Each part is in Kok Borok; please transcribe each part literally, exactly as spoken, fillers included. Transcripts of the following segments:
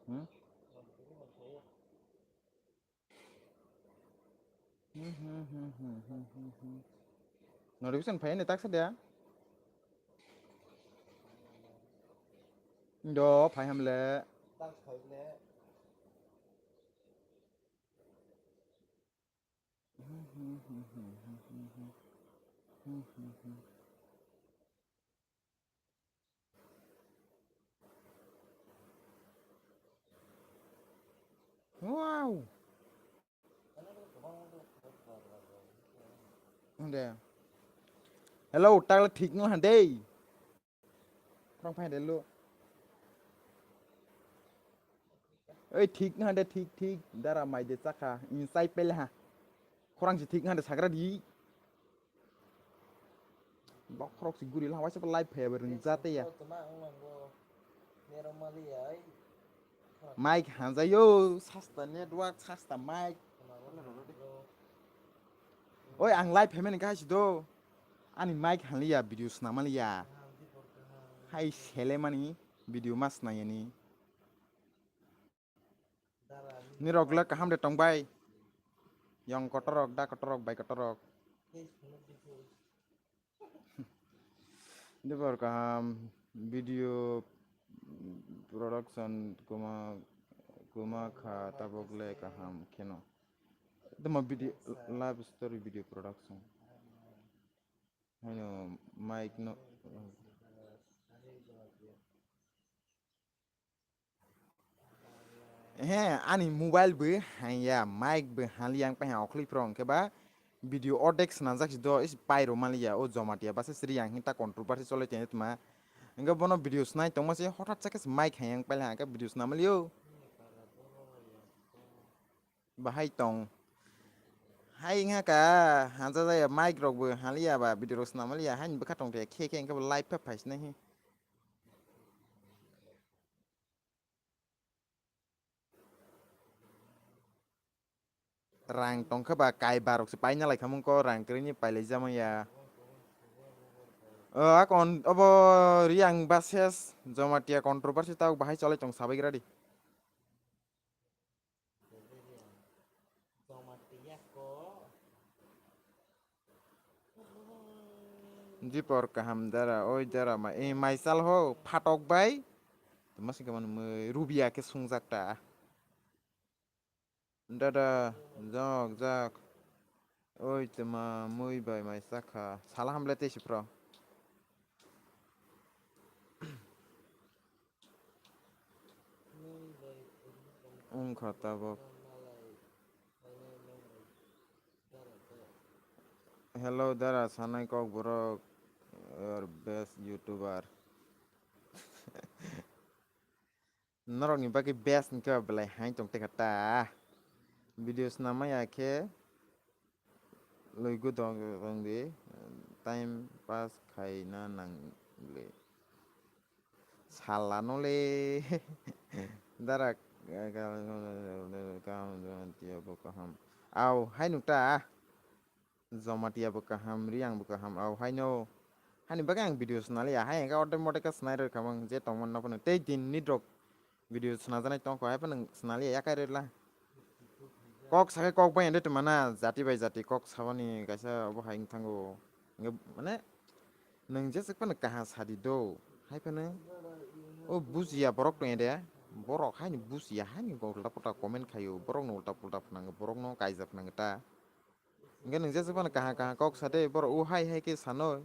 Hmm? Hmm, hmm, hmm, hmm, hmm, hmm, hmm. Notification phai ni taksa dia? Do, phai hamle. Wow. De. Hello, takle thik no hande. Khorang phai de lo. Oi, thik no hande, thik, thik. Dara mai de chakha. Insai pele ha. Khorang si thik no hande sagra di. Bokhorok si guri lang, waisa live phai ba rwng jate ya. Mic hanjayo, sasta network, sasta mic. Oi, ang live phaimani kaisa do. Ani mic hanliya, video snamaliya. Hai selemani video ma snayani. Nirok le kaham de tongbai. Yong kotorok, da kotorok, bai kotorok. Debor kaham video production kuma, kuma kha tabok le kaham kheno. Dema video, live story video production. Haino mic no. He, ani mobile bo hanya, mic bo haliya, ang paha okhli phro, hwnkhe ba video ordek swnamjak si do, is pairo maliya, o Jamatia basa sri yang hinta controversy cholai tongtoma. Hwnkhe bono video swnai tongma se, hothat sa khe se mic hanya, ang paila hwnkhe video swnamaliyo. Bahai tong. Hai wngkha ka, hanja jaya mic rok bo haliya ba, video rok swnamaliya, haini bwkha tongte khe khe hwnkhe bo live pha phai sinai he. Rang tongkha ba kai barok se paina lai khamung ko rang kwrwini pailai jamaya. O akon obo Riyang bases Jamatia controversy tabok bahai cholai tong sabai gra di. Jipor kaham dara, oi dara ma, e maisal ho phatok bai. Tama sing kaman mui rubia khe sungjak ta. Dada, jok, jok. Oi tama mui bai mai sakha. Sala hamle te sipro. Wngkha tabok. Hello, dara sanai kok borok, your best YouTuber. Norokni bagwi best wngkhe ba belai hai tong tekha ta. Video swnamaya khe loigo dong, dong di, time pass khaina nang le. Sala no le. Dara kaham, kaham, kaham, kaham. Au, hai nuk ta. Jamatia bo kaham, Riyang bo kaham, au haino. Hani bagwi ang video swnaliya, hai hwnkhe order mode khe swnai rwkha mang je tongmani no phano. Tei din nidrok video swnajaknai tongkho, hai phano swnaliya yakai rwla. Kok sakhe kok bai ende twmana, jati bai jati kok sabani kaisa obo hai wng thango. Hwnkhe mane nwng jeswk phano kaha sadi do, hai phano o bujiya borok tong ede, borok haini bujiya, haini ulta pulta comment khaio, borokno ulta pulta phnango, borokno kaijak phnango ta. Hwnkhe nwng jeswk phano kaham kaham kok sa de, borok o hai hai khe sanoi.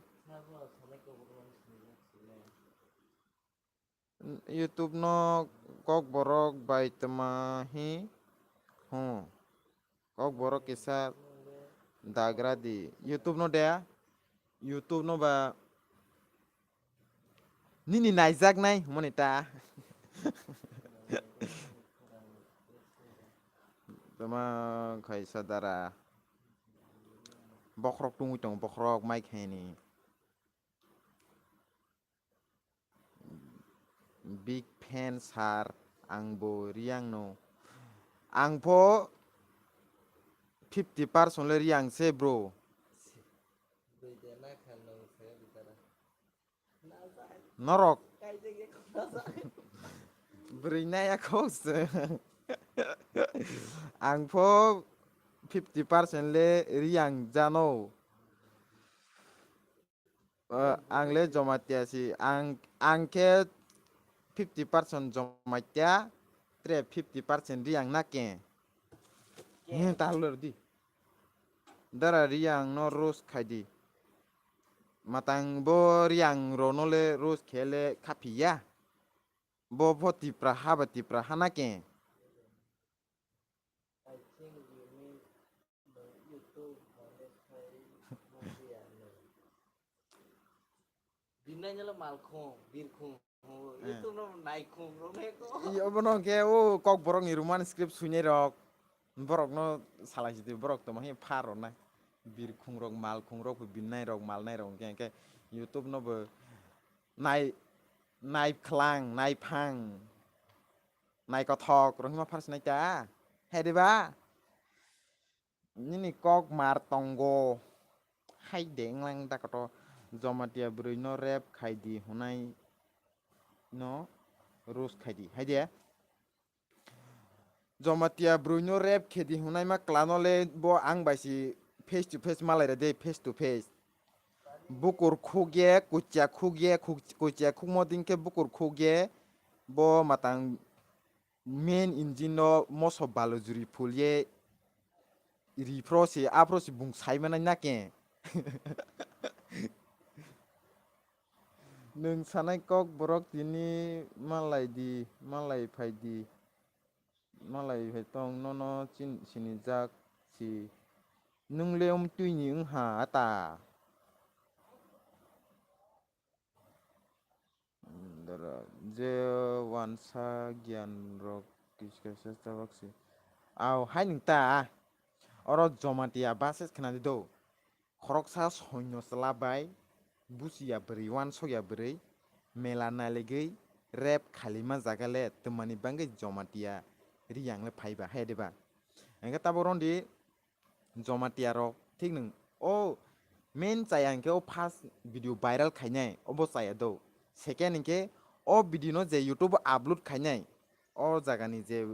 YouTube no kok borok bai tma hi? Huh. Kok borok kisa dagra di. YouTube no de? YouTube no ba nini naijaknai hwnmani ta. Tama khaisa dara. Bokhorok tungwi tongo, bokhorok mai khaini. Big fan sir, ang bo Riyang no. Ang pho fifty percent le Riyang se bro. Norok. Bwrwi naya kok se. Ang pho fifty percent le riyang jano. Ah, ang le Jomatia si. Ang, ang khe fifty percent Jomatia, tre fifty percent riyang na ke. Ke. Hmm, ta lor di. Dara riyang no roast khai di. Matang bo riyang ro no le roast khe le kha phi ya. Bo pho Tipra ha ba Tipra ha na ke. I think you mean YouTube monetize mafia no. Binai nyala malkhung, birkhung, oh, eh. YouTube no naikhung, rong he ko. Iyo, bono ke o Kokborok ni Roman script suinai rok. Borok no salai sidi, borok toma he phar rok nai. Birkhung rok, malkhung rok, binai rok, malnai rok, ke, ke YouTube no bo nai, nai khlang, nai phang. Naikothok, Rohima first naita. Hai de ba? Nini kok mar tongo. Hai de, wnglang da koto. Jomatia bwrwi no rape khai di hunai no roast khai di. Hai de? Jomatia bwrwi no rape khe di hunai ma klano le bo ang bai si face to face malai ra de, face to face. Bukur khuk ye, kuchia khuk ye, khuk-, kuchia khukmo din khe bukur khuk ye, bo matang main engine no moso balu juri phul ye, ri phro se, a phro se bung sai manai na ke. Nwng sanai kok borok tini malai di, malai phai di. Malai hai tong nono chin-, sinijak si. Nwng le um twi ni wng ha ata. Dara, je wansa giyan rok kis kaisa tabak si. Au, hai nwng ta. Oro Jomatia bases khna di do. Khoroksa soinyo chwla bai buchiya bwrwi, wansokya bwrwi, mela nailegwi rape khalima jaga le twmani bangwi Jomatia riyang le phaiba, hai de ba? Hingkhe tabuk rondi Jomatia rok thik nwng o main chaya hingkhe o first video viral khainai, obo chaya do. Second hingkhe o video no je YouTube o upload khainai, o jagani je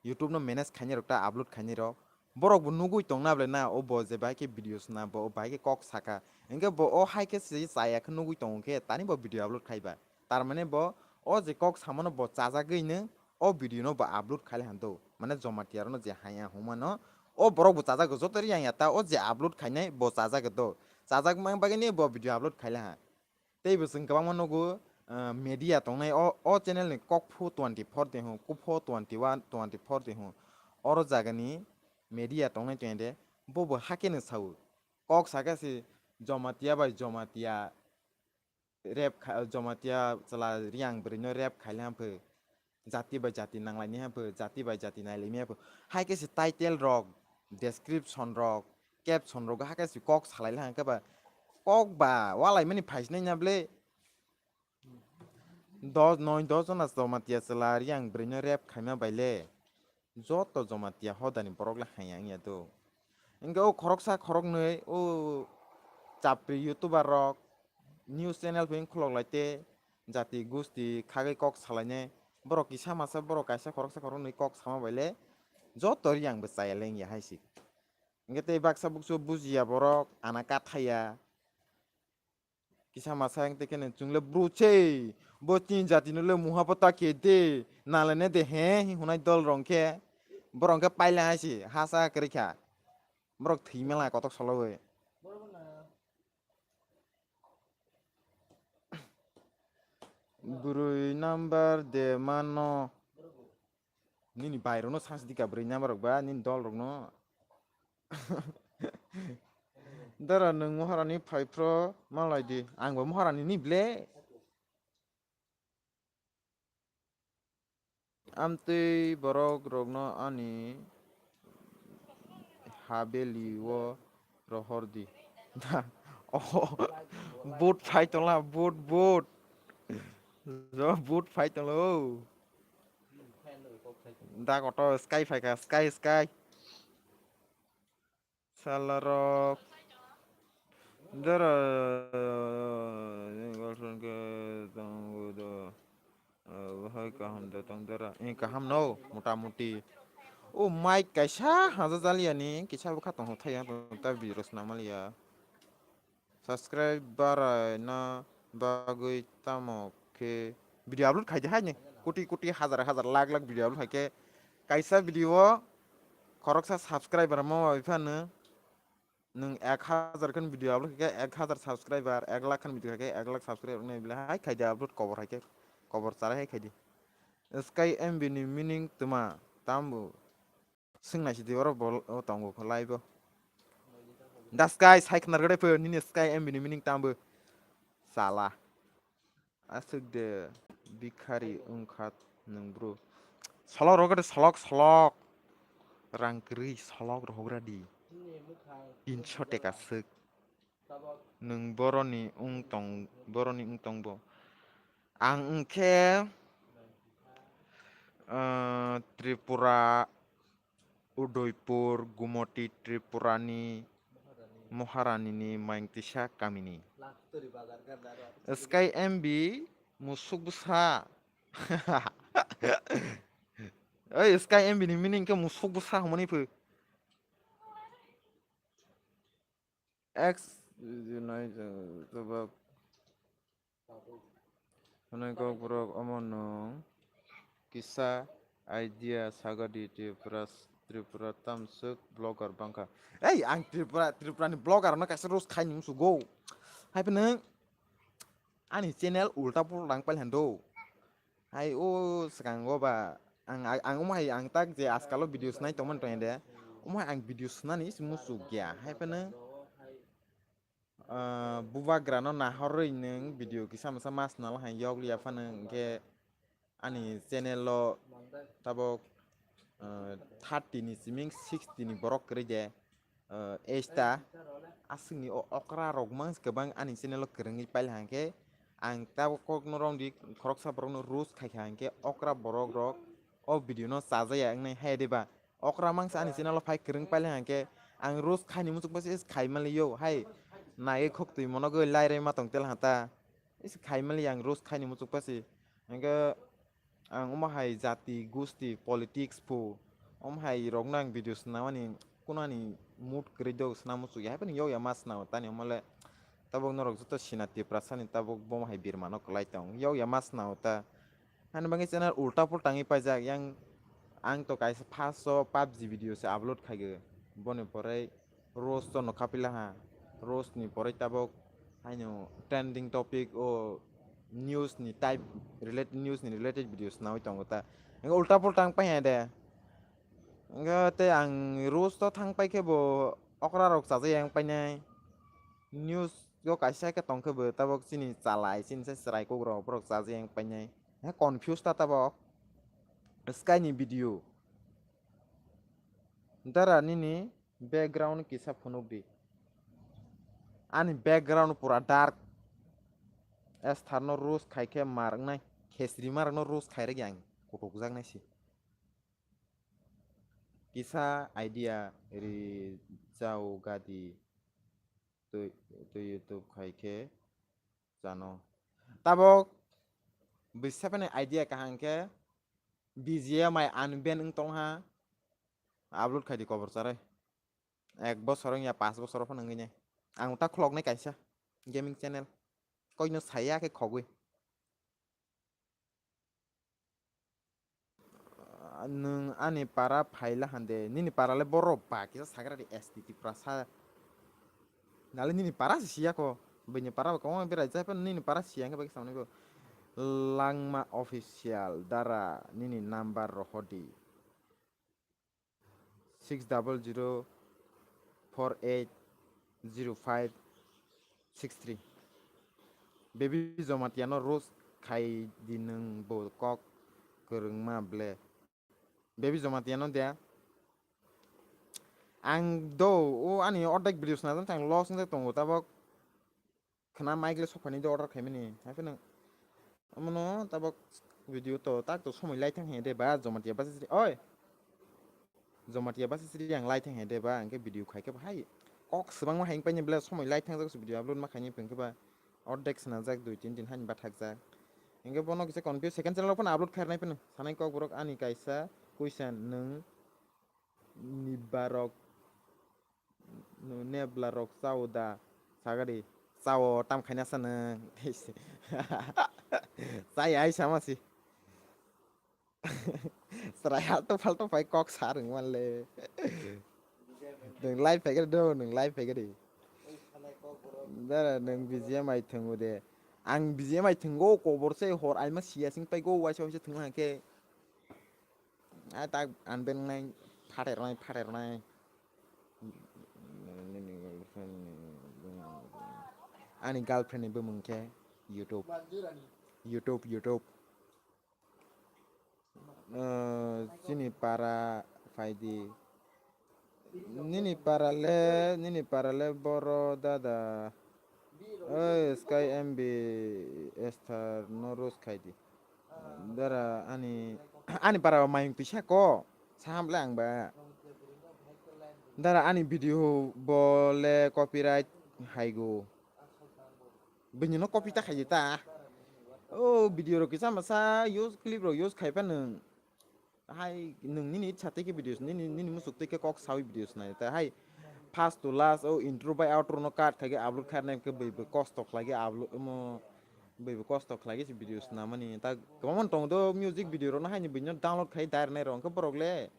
YouTube no manage khainai rok ta upload khainai rok, borok bo nugwi tongna ble na, o bo je bahai khe video sna, bo bahai khe kok saka, hingkhe bo o hai khe se chaya khe nugwi tongo khe tani bo video upload khaiba, tar mane bo o je kok samano bo chajagwi no o video no bo upload khaile han do, mane Jomatia rok no je haya huma no o borok bo chajago joto riyang ya ta o je upload khainai bo chajago do, chajak mang bagwi ni bo video upload khaile ha. Tei bo chwng kwbangma nugo, ah, media tongnai o, o channel ni kokphu twenty four twi hwn, kuphu twenty one, twenty four twi hwn. Oro jagani media tongnai twi de, bo bo hakhe no sao. Kok sakhe se Jomatia bai Jomatia rape kha-, Jomatia chwla riyang bwrwi no rape khaile hampho. Jati bai jati nanglaini hampho, jati bai jati nailaini hampho. Hai khe se title rok, description rok, caption rok, hai khe se kok salaila hangkhe ba kok ba walaimani phaisinai na ble. Dos, noi dos jona Jomatia chwla riyang bwrwi no rape khaima bai le. Joto Jomatia hodani borok le haya wngya do. Hingke o khoroksa khoroknwi o chapri YouTuber rok news channel bai khulok lai te jati gusti khagwi kok salainai borok kisa masa borok kaisa khoroksa khoroknwi kok sama bai le joto riyang bo chaya le wngya hai se. Hingke tei baksa buksu bujiya borok ana kathaya. Kisa masa wng tei khe chwng le bru se, bo chini jati no le muha pho ta khe de, nalai ne de he, hi hunai dol rong khe, borok khe paila hai se, ha sa kwrwi kha, borok thwi mela kotok solo bai. Bwrwi number de mano, nini bai rok no sa sidi ka bwrwi number rok ba, nini dol rok no. Dara nwng Maharani phai phro malai di, ang bo Maharani ni ble. Amtwi borok rokno ani habeli o rohor di. Oh, boat phai tongla, boat, boat. Jo, boat phai tonglo. Da koto sky phai kha, sky, sky. Salarok. Dara, girlfriend khe tongo do. Hai kaham de tong dera. Eh, kaham no, mota moti. O mic kaisa haja jaliya ni, kisa bwkha tong thai yang tong ta virus na maliya. Subscriber na bagwi tamo khe video upload khai de hai ni. Koti koti, hazar hazar, lakh lakh video upload khai khe kaisa video o khoroksa subscriber mo bai phano. Nwng ek hazar khan video upload khe ek hazar subscriber, ek lakh khan video khe ek lakh subscriber wngnai bile hai khai de upload kobor hai khe, kobor charai hai khai di. Sky M B ni meaning tma tambo swng nai sidi oro bol o tongo kho live o. Da Sky sai khnar gade pho nini Sky M B ni meaning tambo sala. Aswk de bikhari wngkha nwng bro. Solok rw gade solok solok. Rang kwrwi solok rohogra di. Tinso teka swk. Nwng boroni wng tong, boroni wng tong bo. Ang wngkhe, ah, Tripura Udaipur, Gumoti, Tripurani Maharanini Maingtisa kamini. Sky M B musuk bwsa. Oi, Sky M B ni meaning khe musuk bwsa hwnmani pho. X, nai, jabab. Hwnwi kok borok omo nwng kisa idea sagadi Tripura, Tripura tamswk blogger bangkha. Ei, ang Tripura, Tripura ni blogger no kaisa roast khai ni musugo. Hai phano ani channel ulta pulta wng pailhando. Hai o swkango ba ang, ang, ang omo hai ang tak je askalo video snai tongmani tongya de. Omo hai ang video snani se muchuk ya. Hai phano, ah, bubagra no nahorwi nwng video kisa masa mas nal hai yok liya phano hwnkhe ani channel o tabok, ah, thirty ni siming sixty ni borok kwrwi de. Ah, esta aswkni o okra rok mang kwbang ani channel o kwrwngwi pailha hwnkhe ang tabok kokno romdi khoroksa borokno roast khaikha hwnkhe okra borok rok o video no chajaya wngnai hai de ba okra mangsa ani channel o phai kwrwng pailha hwnkhe ang roast khaini muchuk pasi is khai manliyo hai naiwi khok twi monogwi lairai ma tong telha ta is khai manliya ang roast khaini muchuk pasi hwnkhe Ang omo hai jati, gusti, politics phu, omo hai rokno ang video swnamani kuno ani mood kwrwi do, swnam muchukya, hai phano yokya ma swnamo, tani omo le tabuk norok joto sina Tiprasani tabuk bomo hai birmano kwlai tong, yokya ma swnamo ta. Hani bagwi channel ulta pulta wngwi paijak, yang ang to kaisa first o PUBG video se upload khaigwi, boni pore roast no khapilaha, roast ni pore tabuk haino trending topic o news ni type, related news ni related video swnamwi tongo ta. Engkhe ulta pulta wng pai de. Engkhe tei ang roast o thang pai khe bo okra rok chajak yang painai. News o kaisa khe tong khe bo tabuk chini chalai, chini se chwrai kok rok borok chajak yang painai. He confuse ta tabuk. Sky ni video. Dara nini Background kisa phunuk di. Ani background pura dark. Estharno roast khai khe mar wngnai. Khesri marokno roast khai rwgya ang kutukjaknai se. Kisa idea ri chao gadi twi, twi YouTube khai khe chano. Tabok bisa phano idea kaham khe B G M I unban wng tongha. Upload khai di kobor charai. Ek bosor wngya, paanch bosor phano wngwi nai. Ang ta khuloknai kaisa gaming channel. Koino saya khe khogwi. Ah, nwng ani para phaila hande, nini para le borok ba kisa sagra di S T T pra sa. Nale nini para se siya ko. Bini para ba kwbangma berai jai phano nini para siya hwnkhe bai kisa hwnwi bo. Langma official dara nini number rohor di. Six double zero four eight zero five six three. Baby Jamatia no roast khai di nwng bo kok kwrwngma ble. Baby Jamatia no dia. Ang do o ani ordek video swnajak tang loss wngwi tongo tabok. Khna mic le sokphani de order khaimani. Hai phano omono tabok video to tak to somoi lai thang he de ba Jamatia basi sri. Oi. Jamatia basi sri ang lai thang he de ba, hwnkhe video khai khe ba hai. Kok swbangma hai wngpai ni bele somoi lai thang jak video upload ma khaini hwnkhe ba. Ordek swnajak dui tin din hani bathakjak. Hingke bono kisa confuse, second channel phano upload khairnai phano. Sanai kokborok ani kaisa question, nwng nibbarok, nwng neblarok chao da? Sagadi, chao, tam khaina sa nwng. Chaya hai sama si. Chwrai halto phalto phai kok sa rwng manle. Nwng live phaikhe do, nwng live phaikhe di. Dara nwng B G M I thwngo de. Ang B G M I thwngo, kobor se hor aima siya sing paigo, waisa waisa thwngma hwnkhe. A tak unban nai, phater nai, phater nai. Ani girlfriend ni bumung khe YouTube. YouTube, YouTube. Eh, chini para phaidi. Nini para le, nini para le boro dada. Oi, Sky M B Esther no roast khaidi. Dara ani, ani para mayung tisa ko. Saham le ang ba. Dara ani video bo le copyright haigo. Bini no copy ta khaidi ta. O video rok kisa masa use, clip rok use khai pa nwng. Hai nwng nini itsa tei khe videos, nini, nini musuk tei khe kok sawi videos nai. Ta hai first to last o intro bai outro no cut khai khe upload khai nai khe bui bo kosto khlai khe upload mo, bui bo kosto khlai khe se videos na mani. Ta kwbangma tong do music video rok no hai ni bini no download khai direct nai rok hwnkhe borok le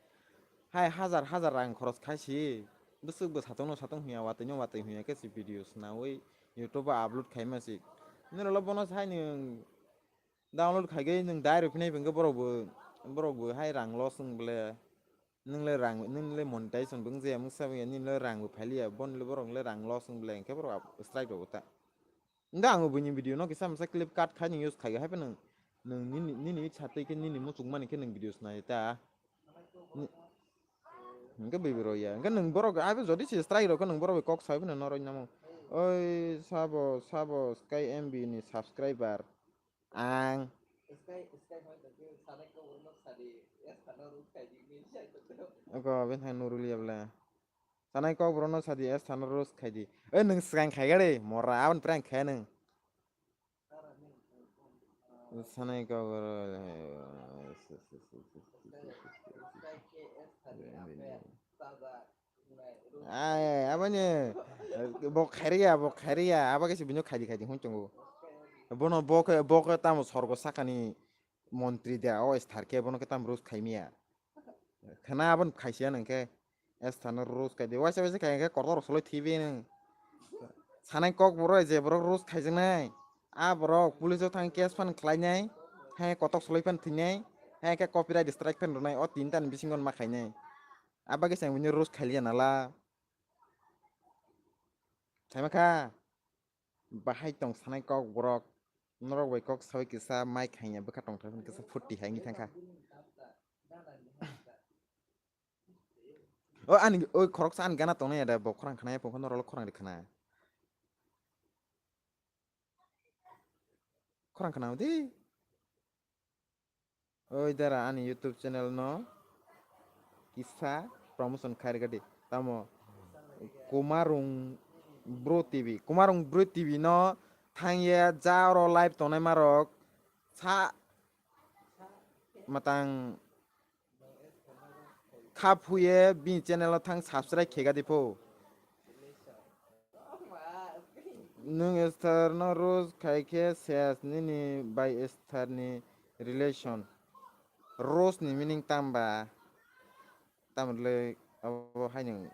hai hajar hajar rang khoros khai si. Bwswk bo satung no satung huya, watwi no watwi huya khe se videos nawi YouTube o upload khai ma si. Nini rok le bono sai nwng download khai khe nwng direct phinai hwnkhe borok bo, borok bo hai rang loss wng bole. Nwng le rang, nwng le monetization bo wng jaya, mungsa wng ya, nini le rang bo phai liya, boni le borok le rang loss wng bole, hwnkhe borok strike rok ta. Nda ang buini video no kisa masa clip cut khai nwng use khai hai phano nwng nini, nini itsa tei khe nini muchung mani khe nwng videos nai ta. Ni-, hwnkhe bui bui rw ya. Hwnkhe nwng borok, abo jodi se strike rw khe nwng borok bai kok sai phano noroi namo. Oi, sabo, sabo, Sky M B ni subscriber. Ang. Oko, ben thang nuruli ya bole. Sanai kok borok no sadi, es thano roast khai di. Oi, nwng swkang khai gari, mora, aboni prank khai nwng. Sanai kok borok. Ai, aboni, bo khairiya, bo khairiya, abo khe se bini khaidi khaidi hwn tongo. Bono bo khe, bo khe tamo sorgo sakani montri de, o Esther khe bono khe tamo roast khaimiya. Khana aboni khaisiya nang khe. Esther no roast khai di. Waisa waisa khai khe kotor rok soloi thibi nang. Sanai kok borok je borok roast khaijaknai. A borok police o thang case fan khlainai. Hai kotok soloi fan thwinai. Hai khe copyright strike fan rwnai. O tinta ni bisingo ma khainai. A bagwi se ang bini roast khailiya nala. Saima kha. Bahai tong sanai kok borok. Norok bai kok sawi kisa mic haiya bwkha tong thai kisa phuti hai wngwi thang kha. O ani, o khoroksa ani gana tongnai ya da, bo khorang khna ya, phone khorang ri khna. Khorang khna di. Oi dara ani YouTube channel no kisa promotion khairga di. Tamo Kumarung Bro T V. Kumarung Bro T V no thangye ja oro live tongnai marok sa matang khap huye bini channel o thang subscribe khega di pho. Nwng Esther no roast khai khe ses nini bai Esther ni relation. Roast ni meaning tamba? Tamo le abo hai nwng.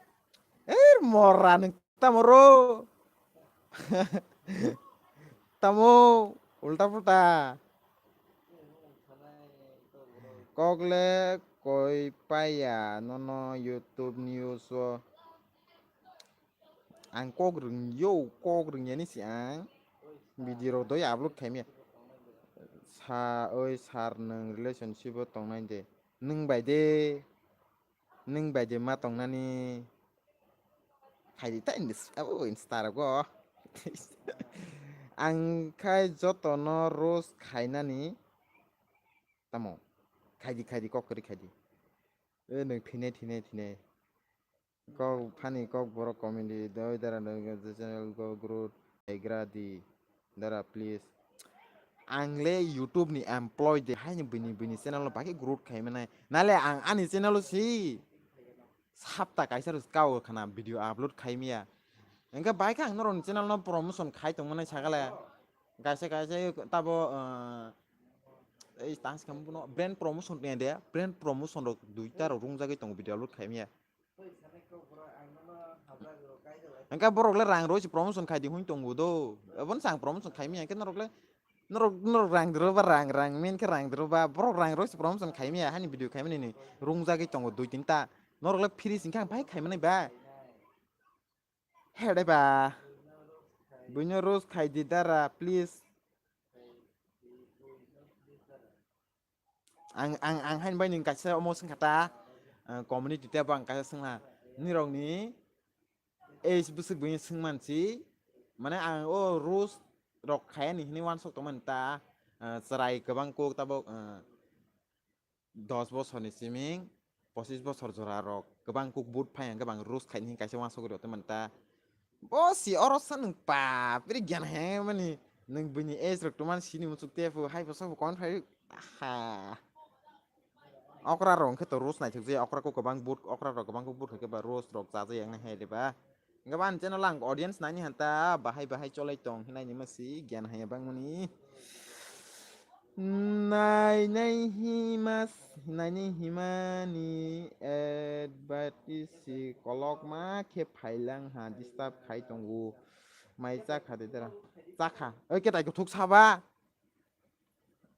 Er mora nwng tamo ro. Tamo ulta pulta. Kok le koi paya nono YouTube news o. Ang kok rwng yo, kok rwng yani si ang video rok doi upload khaimya. Sa oi sir nwng relationship o tongnai de. Nwng bai de. Nwng bai de ma tongnani. Khaidi ta ins-, abo Insta rogo. Ang khai jotono roast khainani. Tamo? Khaidi, khaidi, kok kwrwi khaidi. E, nwng thinai, thinai, thinai. Kok phani, kok borok comedy. Doi dara, doi dara, channel go growth. Egra di. Dara, please. Ang le YouTube ni employee de, haino bini, bini channel no bagwi growth khai manai. Nale ang ani channel o si sapta kaisa rw kao khana video upload khai maya. Hingke bai khe ang norokni channel no promotion khai tong manai sakale. Kaisa, kaisa tabo, eh, ei tang sikhe bono brand promotion tong de, brand promotion rok duita rok rungjagwi tongo video upload khai maya. Hingke borok le rang roi se promotion khai di hwn tongo do. Aboni sang promotion khai maya, hingke norok le, norok, norok rang dro ba rang, rang min khe rang dro ba, borok rang roi se promotion khai maya, hani video khai mani ni rungjagwi tongo dui tinta. Norok le free sing khe ang bai khai mani ba. Hede ba. Buino roast khai di dara, please. Ang, ang, ang hain bai nwng kaisa omo swngkha ta, ah, community tebo ang kaisa swngna. Nirokni age bwswk buino swngmansi, mane ang o roast rok khaya ni hinwi wansok tongmani ta, ah, chwrai kwbang kuk tabuk, ah, dos bosorni siming, pochis bosor jora rok kwbang kuk boot phai hwnkhe bang roast khaini hinwi kaisa wansok rw tongmani ta. Bo si oro sa nwng pa, piri gyan he mani. Nwng bini age rok tongmani sini muchuk tepu, hai bo sabo kon phai. Aha. Okra rok hwnkhe to roast naithok je, okra ko kwbang boot, okra rok kwbang kuk boot khaikhe ba roast rok chaja yang nai hai de ba. Hwnkhe ba ani channel ang audience naini hanta bahai bahai cholai tong hinai ni masi gyan haya bangmani. Nainai himas, nainai himani advertise si kolok ma khe phailang ha disturb khai tongo. Mai chakha de dara. Chakha. Oi ketai kuthuk saba.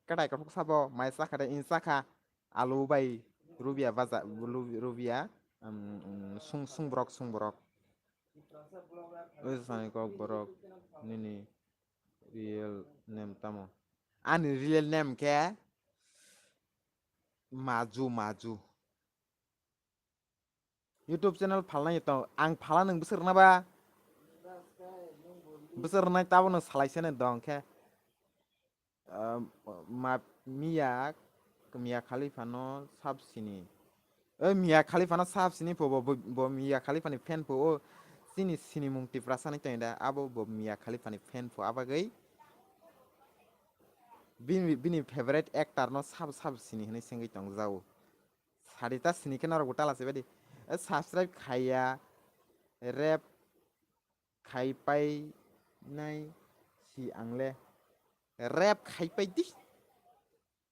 Ketai kuthuk sabo. Mai chakha de in chakha. Alu bai rubia baja, lu-, rubia, um, um, sung, sung borok, sung borok. Oi sani kok borok nini real name tamo? Ani real name khe Maju, Maju. YouTube channel phalnai tong, ang phala nwng bwswk rwna ba? Bwswk rwnai tabukno salai se nai dong khe. Ah, ma, Mia, Mia Khalifa no sab sini. O Mia Khalifa no sab sini pho, bo, bo, bo Mia Khalifa ni fan pho, o chini sinimung Tiprasa ni tong da, abo bo Mia Khalifa ni fan pho, abagwi bini, bini favorite actor no sab, sab sini hinwi sengwi tong jao. Sadi ta sini khe norok bo tala se badi. Eh, subscribe khaiya, rap khai pai nai si ang le. Rap khai pai di.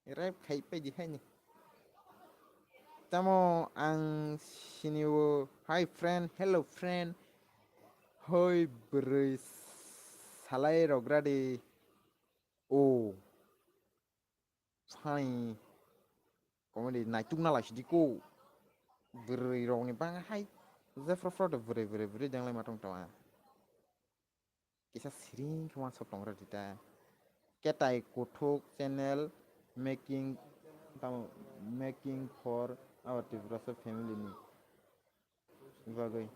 Rap khai pai di hai ni. Tamo ang sini o, hi friend, hello friend. Hoi bwrwi salai rok ra di. O. Phai comedy naituk na lai sidi ko. Bwrwi rok ni bang hai. Jefra fra de bwrwi, bwrwi, bwrwi deng lai ma tong tong a. Kisa siring khe wansok tong ra di ta. Ketai Kuthuk channel making, tamo, making for our Tiprasa family ni bagwi.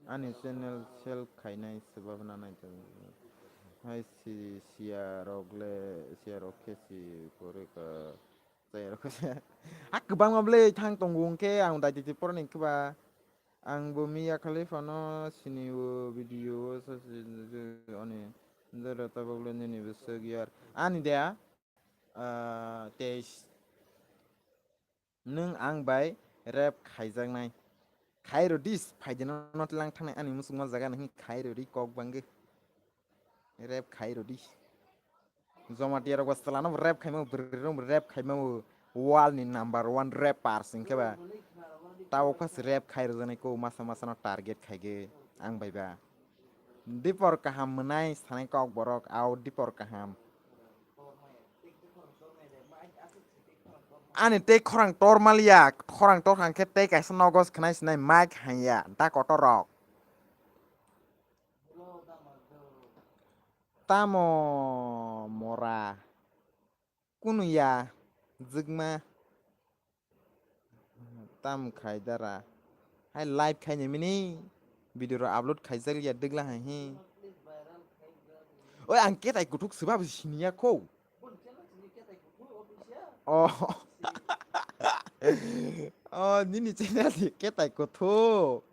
Ani channel sel khainai swbabna naithogo. Hai si, siya rok le, siya rok khe si kwrwi ka, chaya rok khe si. Ha kwbangma bwle thang tongo hwnkhe ang daititi poroni khe ba. Ang bo Mia Khalifa no sini o video o sa si, ani jora tabok le nini bwswk yar. Ani de, ah, teis. Nwng ang bai rap khaijaknai. Khairodi, phaidi no, no tlang thangnai ani muchungma jaga nahini khairodi kok bangwi. Rap khairodi. Jamatia rok ba chwla no rap khaima, bwrwi rok rap khaima, world ni number one rappers hwnkhe ba. Tabok phas rap khairwjaknai ko masa masa no target khaigwi ang bai ba. Dipor kaham mwnai sanai kok borok, ao dipor kaham. Ani tei khorang tor maliya, khorang tor hang khe tei kaisa nogo se khnai sinai mic hanya, da kotor rok. Tamo mora. Kunu ya, jwkma. Tam khai dara. Hai live khai ni mini. Video ro upload khai jak ya dwgla hai hi. Oi, ang ketai kuthuk swba bo sini ya kho. Oh. Oh, nini channel ni ketai kuthuk.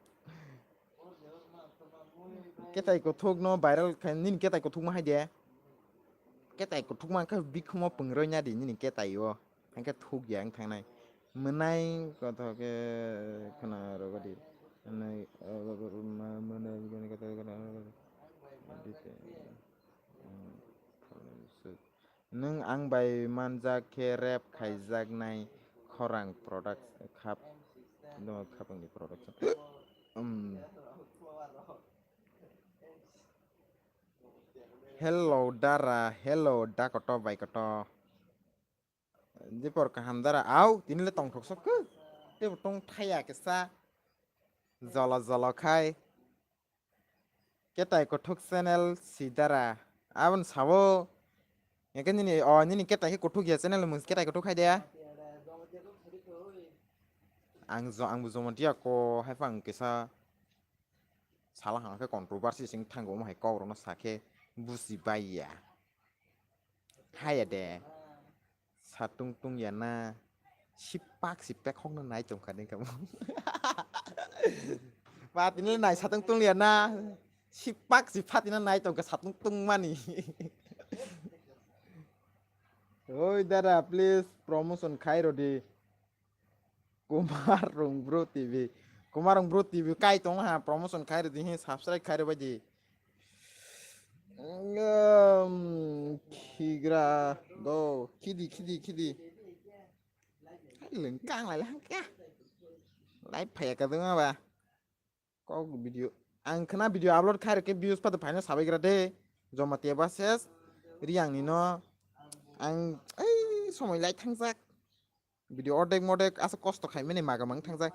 Ketai kuthuk no viral khai, nini ketai kuthuk ma hai de. Ketai kuthukma khe bikhumo pungroi na di nini ketai o. Hwnkhe thukya wng thangnai. Mwnai kothok khe khna rwgadi. Mwnai, mwnai, mwnai, mwnai, Nwng ang bai manjak khe rap khaijaknai khorang product khap, no, khapangni production. Um. Hello dara, hello da koto bai koto. Jepor kaham dara, au, tini le tongthok sok khe. Tebo tong thaya kisa. Jolo jolo khai. Ketai kuthuk channel si dara. Abon sabo. Eke nini, o, nini ketai khe kuthuk ya channel mung ketai kuthuk khai de. Ang jo, ang bo jomo dia ko hai phang kisa sala hang khe controversy sing thango mo hai kok rok no sa khe busi bai ya. Haya de. Satung tung ya na. Sipak sipak hok no nai tong kha ding kamo. Ba tini le nai satung tung ya na. Sipak sipak tini nai tong kha satung tung mani. Oi dada, please promotion khai rodi. Kumar Rungbru T V. Kumar Rungbru T V kai tong ha, promotion khai rodi hi, subscribe khai rodi. Ehm, khigra do, khidi, khidi, khidi. Hai lengkang lai lang kya. Lai phaya ka dong ba. Kok video. Ang khna video upload khai rok khe views pato phaina sabai gra de. Jomatia versus Riang ni no. Ang ei somoi lai thangjak. Video ordek modek asa kosto khai mene maga mang thangjak.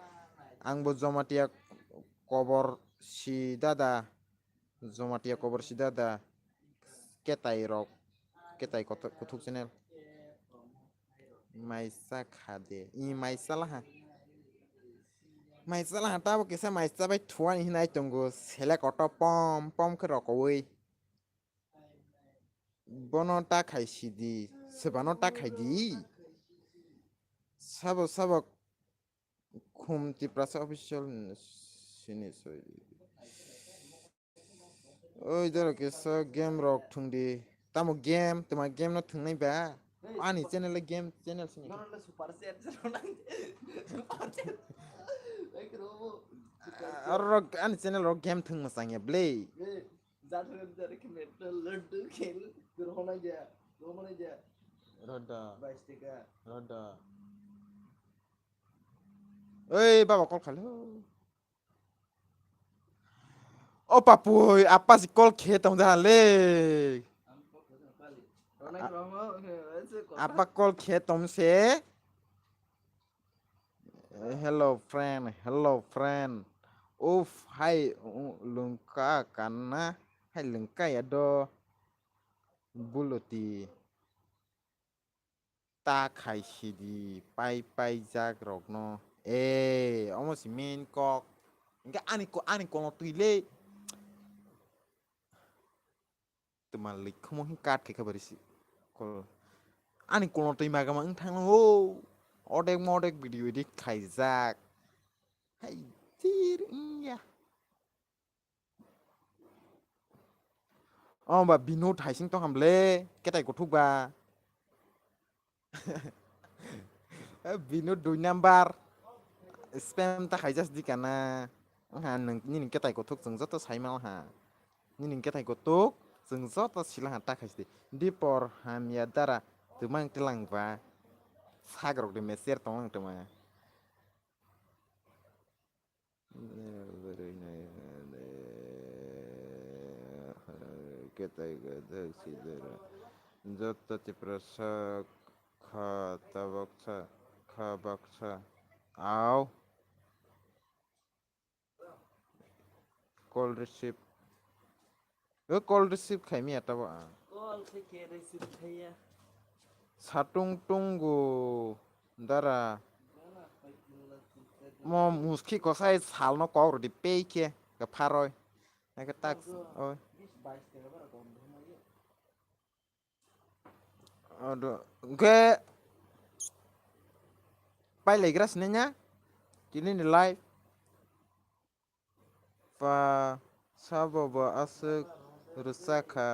Ang bo Jomatia kobor si dada. Jomatia kobor si dada. Ketai rok. Ketai koto-, kuthuk channel. Maisa kha de. I maisa laha. Maisa laha tabo kisa maisa bai thuani hinai tongo. Selek auto pom pom khe rokowi. Bono ta khai sidi. Sebano ta khai di. Sabo sabo khum Tiprasa official sini soi. Oi, doro kisa game rok thung di. Tamo game, tuma game no thungnai ba? Ani channel le game channel sini. Norok le super chat se rona. Super chat. Ai, kero bo. Super chat. Aro rok ani channel rok game thung masang ya ble. Eh, jat hon jat ke metal laddu khel. Kero hona ja. Kero hona ja. Roda. Bais taka. Roda. Oi, baba call khalo. O papui, apa si call khe tong jaha le. A-, apa call khe tong se? Eh, hello friend, hello friend. Uf, hai, u-, lungka kanna, hai lungka ya do. Buloti. Ta khai sidi pai pai jak rok no. Eh, omo si main kok. Hingke ani ko, ani kono twi le. Tuma likhumo hin kat khe khabar si. Kol. Ani kono twi magama wng thang o. Odek modek video edit khaijak. Hai, tir, iya. Oh, ba Binod hai sing tong ham le, ketai kuthuk ba. Eh, Binod dui number. Spam ta khai jas di kana. Ha, nini ketai kuthuk chwng joto sai mal ha. Nini ketai kuthuk chwng joto sila ha ta khai di. Dipor hamya dara twmang tilang ba. Sak rok de meser tong ang twma. Ketai gadhak sidera. Joto Tiprasa kha tabaksa, kha baksa. Au. Call receive. O call receive khaimi ya tabo ang. Call khe khe receive khaiya. Satung tungu dara. Mo muski kosai salno kok rwdi pei khe kapharoi. Nake tak oi. Odo, hwnkhe pailaigra sinai na? Tini ni live. Pa sabo bo aswk rwchak kha.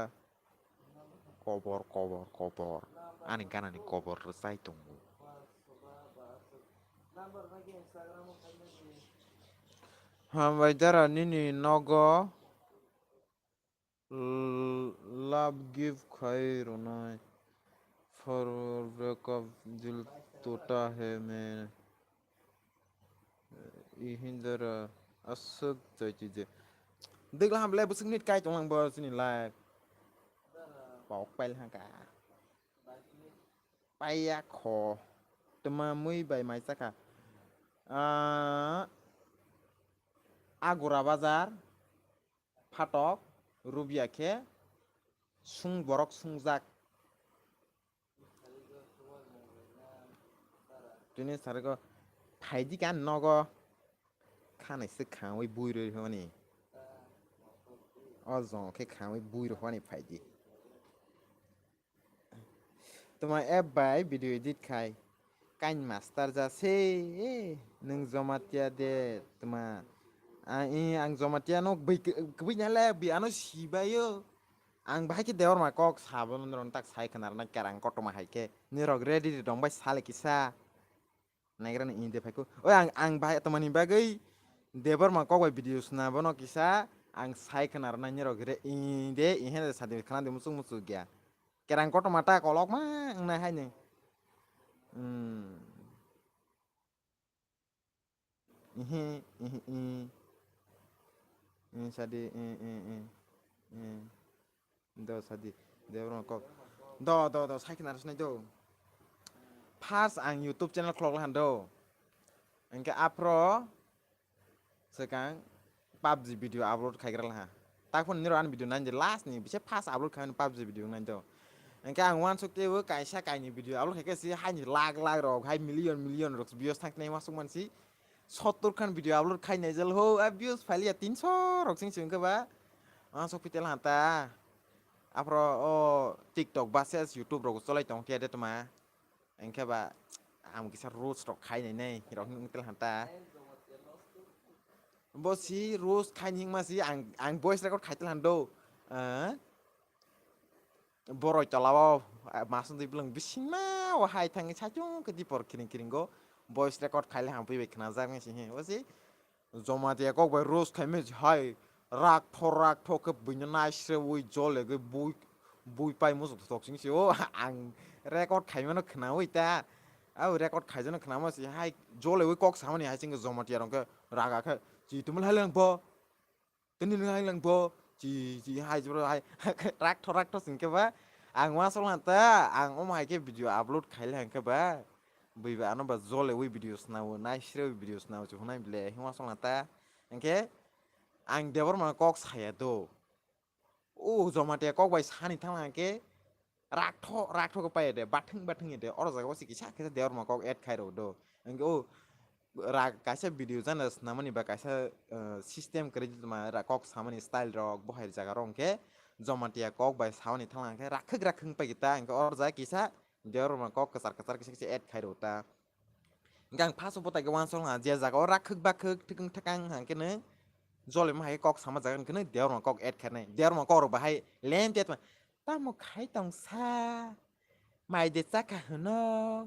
Kobor, kobor, kobor. Ani ganani kobor rwchai tongo. Hambai dara nini nogo l-, love gift khai rwnai. For breakup dil tota hai main. Ihindara aswk chai chije. Dikla hamle bwswk nit kai tonglang bo chini life. Pok pail hangka. Paiya kho. Tma mui bai mai chakha. Ah, Agora bazar, phatok, rubya khe, sung borok sungjak. Tini sargo phaidi kan nogo. Khanai se khawi bui roi honi. O jong khe khawi bui roi honi phaidi. Tuma app bai video edit khai. Kain master ja se, eh, nwng Jamatia de, tuma. Ah, eh, ang Jamatia no bui, bui nyale, bui ano sibayo. Ang bahai khe Debbarma kok sabo nondron tak sai khna rwna kerang kotorma hai khe. Nirok ready de dong bai sale kisa. Naigra ni inde phai ko. Oi ang, ang bahai tongmani bagwi Debbarma kok bai video sna bono kisa ang sai khna rwna nirok re inde ihe de sadi khna de muchuk muchuk ya. Kerang kotorma ta kolok ma wngnai hai ni. Hmm. Ihe, ihe, i. I sadi, i, i, i, i. Do sadi. Debbarma kok. Do, do, do, sai khna rwsnai do. First ang YouTube channel khlok lahan do. Engke aphro swkang PUBG video upload khaigra laha. Takphun niro ani video nai de last ni bise first upload khaimani PUBG video nai do. Engke ang wansuk teibo kaisa kaini video upload khaikhe si haini lakh lakh rok, hai million million rok views thang nai wansuk mansi. Sottor khan video upload khai nai jal ho, a views phailia tinso rok sing sing khe ba. Wansuk pitel hanta. Aphro o TikTok ba ses YouTube rok cholai tong khe de tuma. Engkhe ba ang kisa roast rok khai nai nai rok wng tel hanta. Bo si roast khai ni hingma si ang, ang voice record khai tel hando. Ah, boroi tola o, ah, masung twi bwlwng bisingma o hai thangwi saichung khe dipor kiring kiring go voice record khai le ham pui bai khna jak nai si he. Bo si Jamatia kok bai roast khaimani hai rak tho rak tho khe buino naisrewi jolegwi bui, bui pai muchuk thok sing si o ang record khaimano khnawi ta. Abo record khaijano khnama si hai jolegwi kok samani hai sing Jamatia rok khe raga khe chi tumul hai lang bo. Tini nang lang bo, chi, chi, hai, jibro, hai, rak tho, rak tho sing khe ba, ang uansuk lang ta, ang omo hai khe video upload khai le hang khe ba, bui ba ano ba jole ui video snao, naisre ui video snao, chu hunai bile, hing uansuk lang ta, hing khe, ang Debbarma kok saya do, o Jamatia kok bai sani thang lang khe, Raktho, raktho khe pai de, bathwng, bathwng de, oro jaga o se kisa, kisa Debbarma kok add khai rw do. Hwnkhe o ra-, kaisa video channel swnamani ba kaisa, eh, system kwrwi tongma ra-, kok samani style rok, bo hai jaga rok hwnkhe Jamatia kok bai samani thanglang khe rakhwk, rakhwk pai ta, hwnkhe oro jaga kisa Debbarma kok kwchar, kwchar kisa, kisa add khai rw ta. Hwnkhe ang first o bo tai khe uansuk ha, je jaga o rakhwk bakhwk, thwkang thwkang hwnkhe nw jolima hai khe kok sama jaga hwnkhe nw Debbarma kok add khainai. Debbarma kok rok bahai lem te tongma, "Tamo khai tong sa? Mai de cha kha hwno?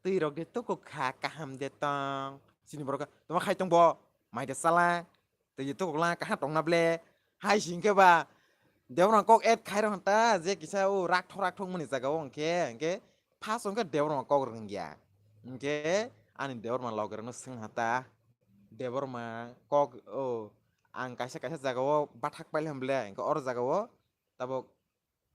Twi rok de tuku kha, kaham de tong." Chini borok khe, "Tamo khai tong bo? Mai de chala? Twi de tuku la, kaham tong na ble?" Hai si hwnkhe ba Debbarma kok add khai rw hwn ta, je kisa o raktho raktho mani jaga o hwnkhe, hwnkhe First hwnkhe Debbarma kok rwngya. Hwnkhe ani Debbarma logerokno swng ha ta, Debbarma kok, o, ang kaisa kaisa jagao bathak pailai hwn ble, hwnkhe oro jagao tabuk,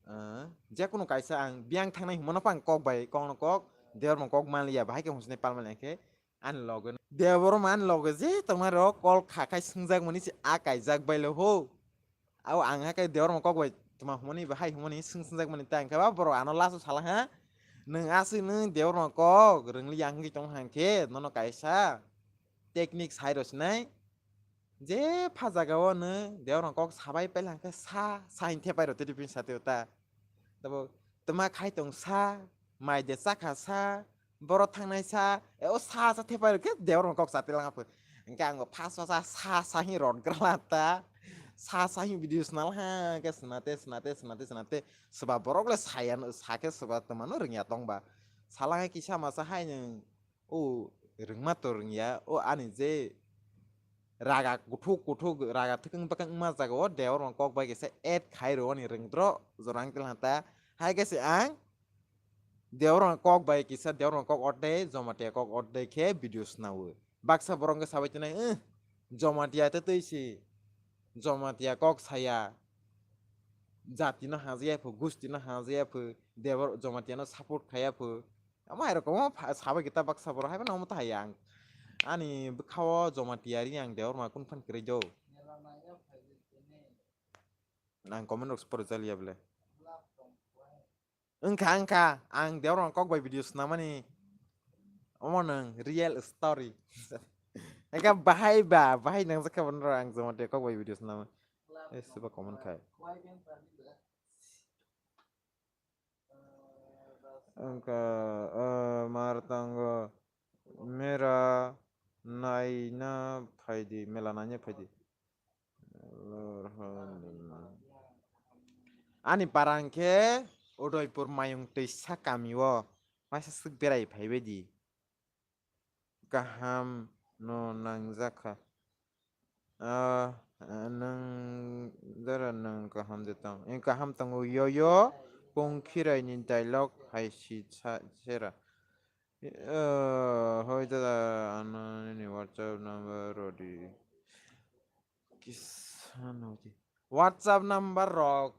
eh, jekunu kaisa ang biyang thangnai hwnmano pha ang kok bai kokno kok, Debbarma kok manliya, bahai khe hwnsinai palmani hwnkhe ani loge. Debbarma ani loge je tongnai rok kol kha khai swngjak mani se a kaijak bailo ho. Abo ang hakhe Debbarma kok bai tma hwnmani, bahai hwnmani, swng swngjak mani ta hwnkhe ba borok ano last o sala ha, "Nwng aswk nwng Debbarma kok rwngli ya," hwnkhe tong hwnkhe nono kaisa technique sai rw sinai, je pha jaga o nwng Debbarma kok sabai paila hwnkhe sa, sa hin thepai rw tei pin sa tei ta. Tabuk, "Tma khai tong sa, mai de cha kha sa, boro thangnai sa," e, o sa sa thepai rw khe Debbarma kok cha tei lang aphu. Hwnkhe ang bo first o sa, sa, sa hin rot gra la ta. Sa sa hi video swnal ha ke swnate, swnate, swnate, swnate. Swba borok le saya, sa khe swba twmano rwngya tongba. Sala hai kisa masa hai nwng, o rwngma to rwngya, o ani je raga kuthuk kuthuk, raga thwkang bwkang wngma jaga o Deborma kok bai kisa add khai rw ani rwngdro jorang tilhata. Hai khe se ang Deborma kok bai kisa, Deborma kok ordei, Jamatia kok ordei khe video swnao. Baksa borok wngkha sabai tongnai, "Eh, Jamatia tei twi si, Jamatia kok saya, jati no hajaya pho, gusti no hajaya pho, Debor Jamatia no support khaya pho." Omo hai rokom pha-, sabai kita baksa borok hai phano omo ta hai ang. Ani bwkha o Jamatia ri ang Deborma kun phan kwrwi do. Ang comment rok se pore jaliya bole. Wngkha, wngkha, ang Deborma kok bai video swnamani. Omo nwng real story. Wngkha bahai ba, bahai nangjakha bono ang Jamatia kok bai video swnama. Eh, siba comment khai. Wngkha, eh, mar tango mera naina phaidi, mela naina phaidi. Ani para hwnkhe Udaipur Mayung twisa kami o waisa swk berai phaibaidi. Kaham no nangjakha. Ah, nwng jora nwng kaham de tong. Eh, kaham tongo yo yo pungkhirai ni dialogue hai si sa-, sera. Eh, hoi dada, ano nini WhatsApp number rodi. Kisa nodi. WhatsApp number rok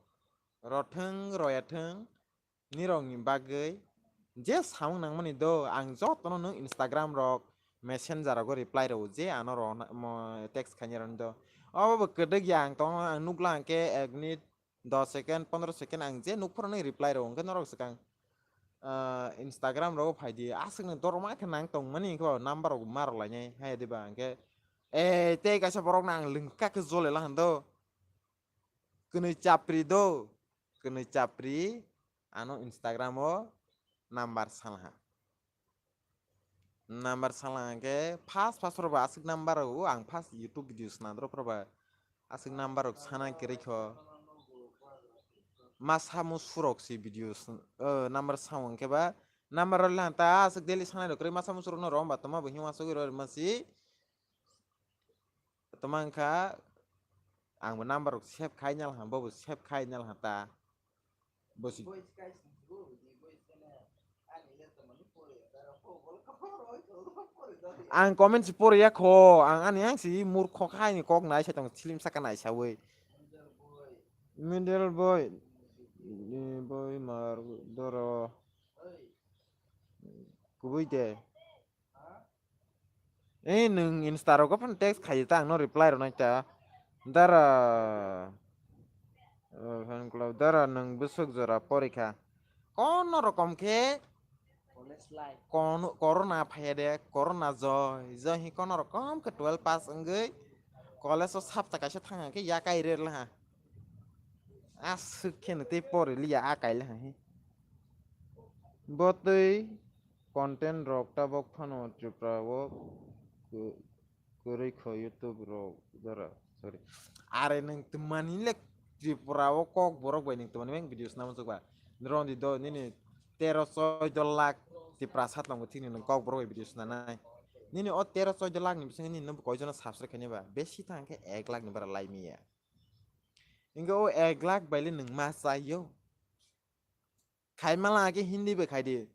rothwng royathwng. Nirokni bagwi je samung nangmani do, ang jotono nwng Instagram rok, Messenger rogo reply rwo, je ano rw na-, mo-, text khainai rwni do. Obo bo kwdwk ya, ang tongno ang nukla hwnkhe ek minute, dos second, pondro second ang je nukphuru nai reply rwo, hwnkhe norok swkang, ah, Instagram rogo phaidi, aswkno dorma khe nang tongmani, hwnkhe bo number rok ma rwlainai, hai diba hwnkhe, eh, tei kaisa borokno ang lwngkha khe jole la hwn do. Kwnwi chapri do, kwnwi chapri ano Instagram o number salha. Number salha hwnkhe first first rok ba aswk number rok o ang first YouTube video swnamdoro phuru ba aswk number rok sana kwrwi kho. Masa musu rok si video swn-, o number sao hwnkhe ba number rok le ta aswk daily sanai rok kwrwi masa musu rok no rom ba tongma bo hima sogwi rw ma si. Toma wngkha, ang bo number rok save khai nal ha, bo bo save khai nal ha ta. Bo si. Ang comment si pori ya kho, ang ani ang si murkho khai ni kok nai sa tong, film saka nai sa wi. Middle boy, ni boy mar doro. Kubui de. Eh, nwng Insta rogo phano text khai ta, ang no reply rwnai ta. Dara, eh, fan club, dara nwng bwswk jora porikha. Kono rokom khe College life. Kono, corona phaiya de, corona joi, joi hi kono rokom khe twelve pass wngwi college o sapta kaisa thang khe yakai re laha. Aswk khe no tei pori liya akai laha hi. Bo twi content rok tabok phano Tripura o kw-, kwrwi kho YouTube rok jora, sorry. Are nwng twmani le Tripura o kok borok bai nwng twmani bang video swnam chukba. Rondi do nini tero choido lakh Tiprasa tongo thikni nwng kok borok bai video swnanai. Nini o tero choido lakh ni bisingo nini no koijono subscribe khainai ba? Besi thang khe ek lakh ni bara lai miya. Hingke o ek lakh bai le nwng ma chaio. Khaimala khe Hindi bai khai di.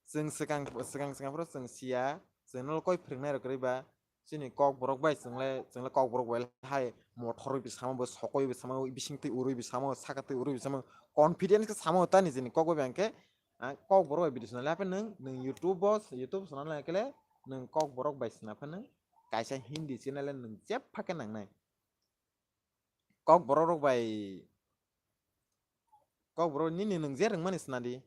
Chwng swkang, swkang, swkang phuru chwng siya, chwngno koi phwrwngnai rok kwrwi ba, chini kok borok bai chwng le, chwng le kok borok bai le hai mothor bai samo, bo sokoi bai samo, bising twi urui bai samo, saka twi urui bai samo, confidence khe samo ta ni chini kok bai hwnkhe, ah, kok borok bai video swnam le haphai nwng, nwng YouTube bo, YouTube swnam le khe le nwng kok borok bai swnam phai nwng kaisa Hindi channel le nwng jepha khe nangnai. Kok borok rok bai, kok borok nini nwng je rwngmani swnadi.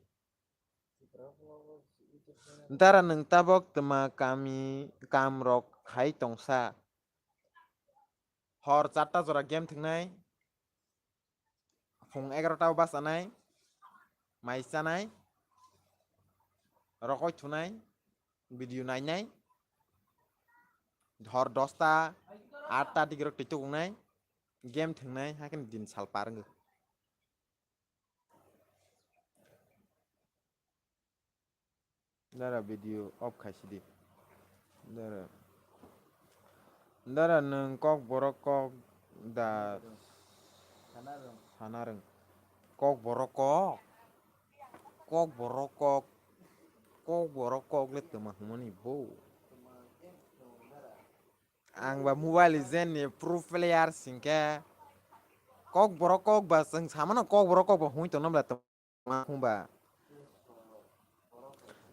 Dara nwng tabok twma kami kam rok khai tongsa. Hor charta jora game thwngnai. Phung egarota o bachanai. Mai chanai. Rokoi thunai. Video nainai. Hor dosta, atta digirok twi tukungnai. Game thwngnai hakhe din sal par wngwi. Dara video off khaisidi. Dara. Dara nwng kok borok kok da sana rwng. Kok borok kok. Kok borok kok. Kok borok kok le twma hwnmani bo. Ang ba Mobile Legend ni pro player singkhe kok borok kok ba chwng samano kok borok kok ba hwnwi tongno bla. Ma hwnba.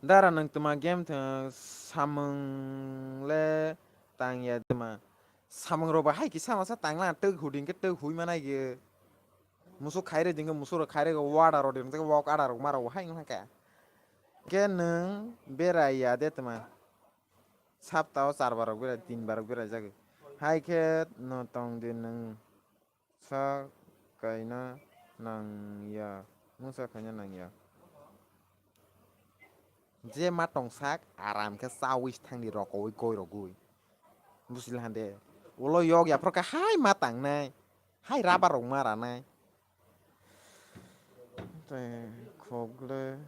Dara nwng twma game thwng samung le tang ya twma. Samung rok ba hai kisa masa tang la twk huding khe twk hui manai ge. Musuk khaire ding khe musuk rok khaire go wada rok ding khe wok ada rok ma rok hai wngkha khe. Khe nwng berai ya de twma. Sapta o char bar rok berai tin bar rok berai jagwi. Hai khe no tong di nwng. Sa kaina nang ya, mungsa khaina nang ya. Je ma tong sak, aram khe chawi thang di rokowi koi rogwi. Busi la hande. Ulo yok ya phor khe hai ma tangnai. Hai rubber rok ma ranai. Tei khok le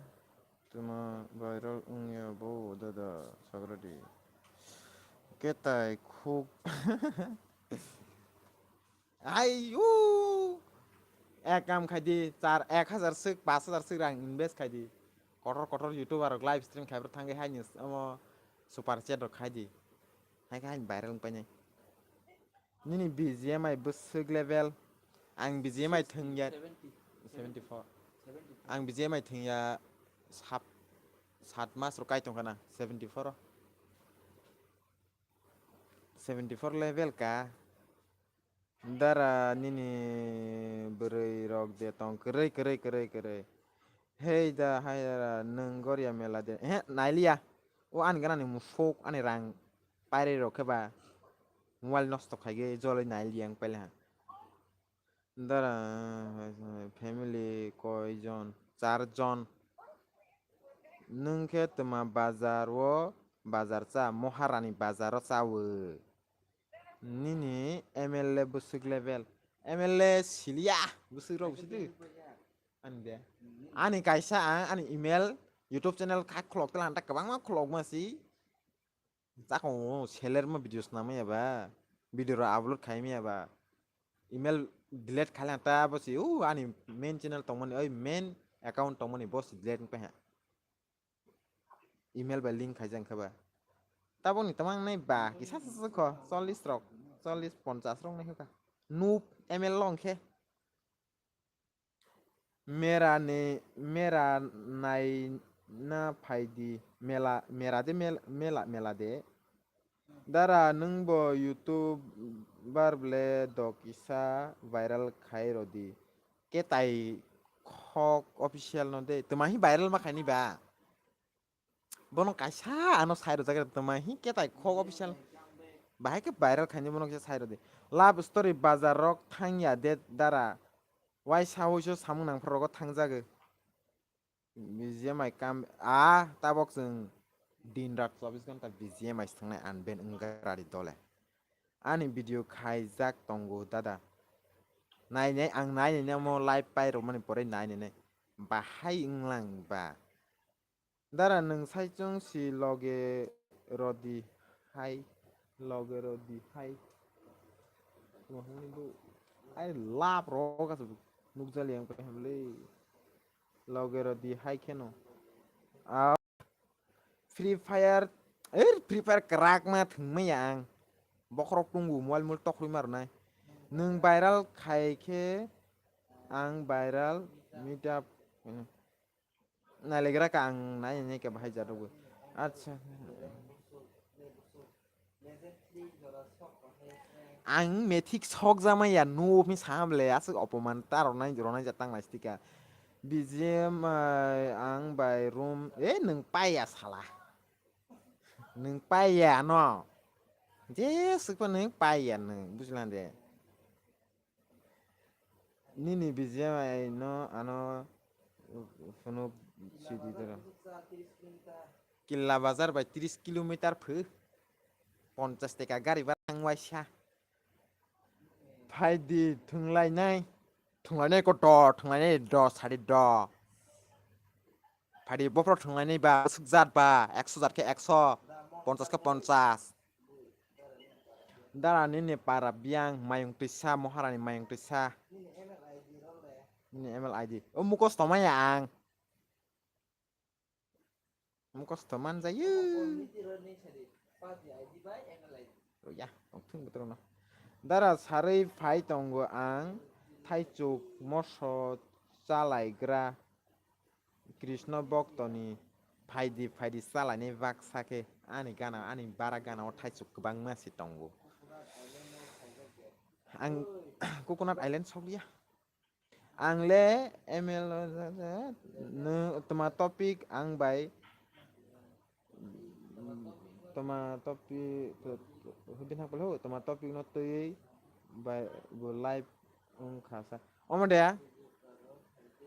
tuma viral wng ya bo dada sagra di. Ketai khuk. Ai, u! Ek kam khai di, char, ek hajar swk, pash hajar swk rang invest khai di. Kotor kotor YouTuber rok live stream khai bro thangwi hai ni omo super chat rok khai di. Hai khai viral wng painai. Nini B G M I bwswk level. Ang B G M I thwng ya. Seventy. Seventy four. Seventy four. Ang B G M I thwng ya sat, sat mas rok kai tong khana. Seventy four o. Seventy four level ka. Dara nini bwrwi rok de tong kwrwi, kwrwi, kwrwi, kwrwi. Hei da, hai da, nwng Goria mela de. He, nailiya. O ani gana ni musuk, ani rang pairwi rok khe ba. Mobile nosto khai ge joloi nailiya ang paile ha. Dara, family koi jon? Char jon. Nwng khe twma bazar o bazar cha, Moharani bazar o cha o. Nini M L A bwswk level. M L A siliya, bwswk rok bwswk twi. Ani de. Ani kaisa ang, ani email, YouTube channel kha khulok tela hanta kwbangma khulokma si. Chakong seler ma video swnam ya ba. Video rok upload khai ya ba. Email delete khai lang ta bo si. O ani main channel tongmani, oi main account tongmani bo si delete wng kha. Email bai link khaijak khe ba. Tabok ni tamang nai ba kisa sa sa kho, chollish rok, chollish ponchash rok nai kha. Noob M L long khe. Mera ni, mera nai na phai di, mela, mera de mel-, mela, mela de. Dara nwng bo YouTuber ble do kisa viral khai rw di. Ketai khok official no de. Twma hi viral ma khaini ba? Bono kaisa ano sai rw jagre twma hi ketai khok official. Bahai khe viral khaini bono kisa sai rw di. Love story bazar rok thang ya de dara. Waisa wuiso samung nang phuru rogo thang jagwi. B G M I kam a tabok chwng din rat chobbish ghonta B G M I se thangnai unban wngkha rari dole. Ani video khaijak tongo dada. Nainai ang nainai namo live pai rwmani pore nainai nai. Bahai wnglang ba. Dara nwng saichung si loge rodi hai, loge rodi hai. Tuma hwnwi bo. Ai lap rok asuk nukjali ang pai hamle. Loge rodi hai kheno. A Free Fire, er Free Fire kwrak ma thwngmaya ang. Bokhorok tungbu mobile mul tokrwi ma rwnai. Nwng viral khai khe ang viral meet up. Nailegra ka ang nai nai ka bahai jadogwi. Acha. Ang methik sok jamai ya nu mi sam le aswk opoman ta ronai ronai ja tang nai stika. B G M I ang bai room e nwng pai ya sala. Nwng pai ya no. Je swkpa nwng pai ya nwng bujlan de. Nini B G M I no ano phunuk sidi doro. Killa bazar bai tris kilometer phu. Ponchas teka gari ba thang waisa. Phaidi thwnglainai. Thwnglainai ko do, thwnglainai do, sari do. Phaidi bophro thwnglainai ba, swk jat ba, ekso jat khe ekso, ponchas khe ponchas. Dara nini para biyang mayung twisa, Moharani mayung twisa. Nini M L I D. O mukosto maya ang. Mukosto manjayo. Ya, tongthung botorno. Dara sarwi phai tongo ang, thaichuk moso chalaigra Krishna boktoni phaidi phaidi chalainai baksa khe ani gana, ani bara gana o thaichuk kwbangma se tongo. Ang Coconut Island sokliya. Ang le M L, no, toma topic ang bai, toma topic, hubin hakbal ho, toma topic no twi bai bo live wng kha sa. Omo de,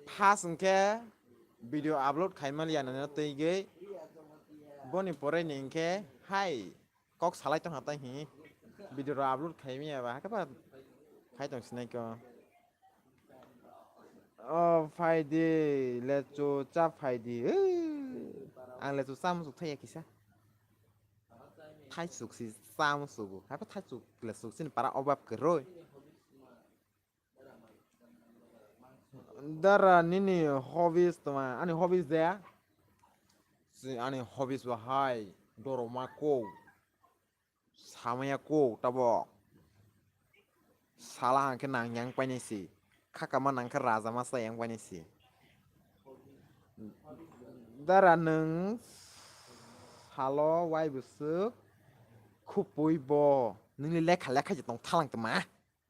first hwnkhe video upload khai maliya nani no twi gwi, boni pore ni hwnkhe hai. Kok salai tong ha tai hi. Video rok upload khai mi aba hakhe ba khai tong sinai ko. O phaidi lechu cha phaidi. Ang lechu cha musuk thai ya kisa. Thai suk si cha musuk. Hakhe thai suk le suk sini para obab kwrwi. Dara nini hobbies toma, ani hobbies de? Si ani hobbies bo hai doroma ko, samaya ko tabo. Sala hangke nang yang paine si, khakama nang khe raja masa yang paine si. Dara nung salo wai bwswk khupui bo, nini lekha lekha je tong thalang tma.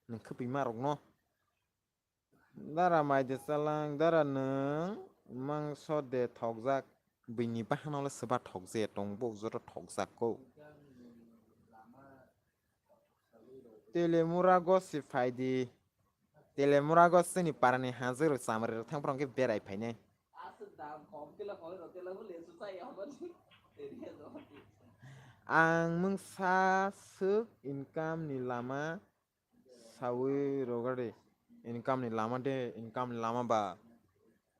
Nwng khwpwima rokno. Dara mai de chalang, dara nwng mangso de thokjak, bini bahano le swba thokje tong, bo joto thokjak ko. Telemura go si phai di. Telemura go sini parani hajwk rok chamari rok thang phang khe berai phainai. Ang mungsa swk income ni lama sawi rogadi. Income ni lama de, income ni lama ba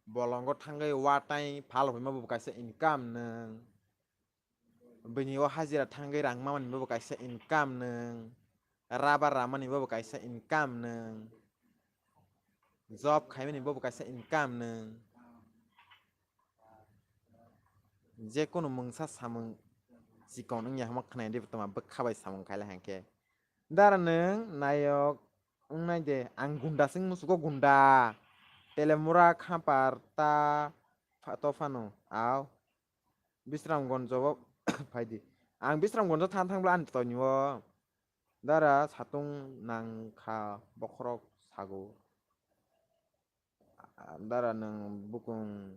bolongo thangwi watai phal phaima bo kaisa income nwng. Bini o hajira thangwi rang mamani bo kaisa income nwng. Rubber ramani bo kaisa income nwng. Job khaimani bo kaisa income nwng. Je kunu mungsa samung chikon wngya hwnma khwnai de tongma bwkha bai samung khailai hangkhe. Dara nwng nayok wngnai de, ang gunda se wng musugo gunda. Telemura khapar ta pha-, to phano, au. Bisramganj o phaidi. Ang Bisramganj o thang thang bwla ani toini o. Dara satung nang kha bokhorok sago. Dara nwng bukung,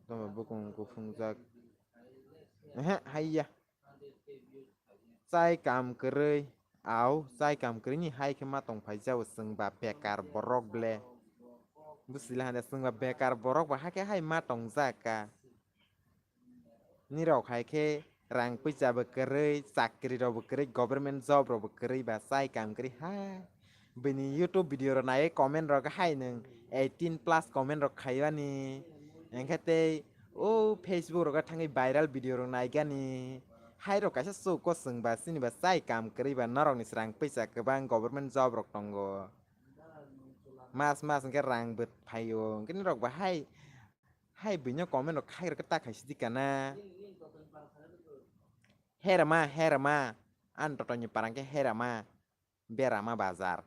tamo bukung kuphungjak. Ehe, haiya. Chai kam kwrwi, au, chai kam kwrwi ni hai khe ma tong phai jao chwng ba bekar borok ble. Bwswila hande chwng ba bekar borok ba hakhe hai ma tong jak ka. Nirok hai khe rang puisa bo kwrwi, chakri rok bo kwrwi, government job rok bo kwrwi ba chai kam kwrwi hai. Bini YouTube video rok naiwi comment rok hai nwng eighteen plus comment rok khaibani. Hwnkhe tei o Facebook rogo thangwi viral video rok naigani. Hai rok kaisa chuk o chwng ba chini ba chai kam kwrwi ba norok ni srang puisa kwbang government job rok tongo. Mas mas hwnkhe rang bo phaio. Hwnkhe norok ba hai Hai buino comment rok khai rwkhe ta khai sidi kana. Herama, herama. An totoni parang khe herama. Berama bazar.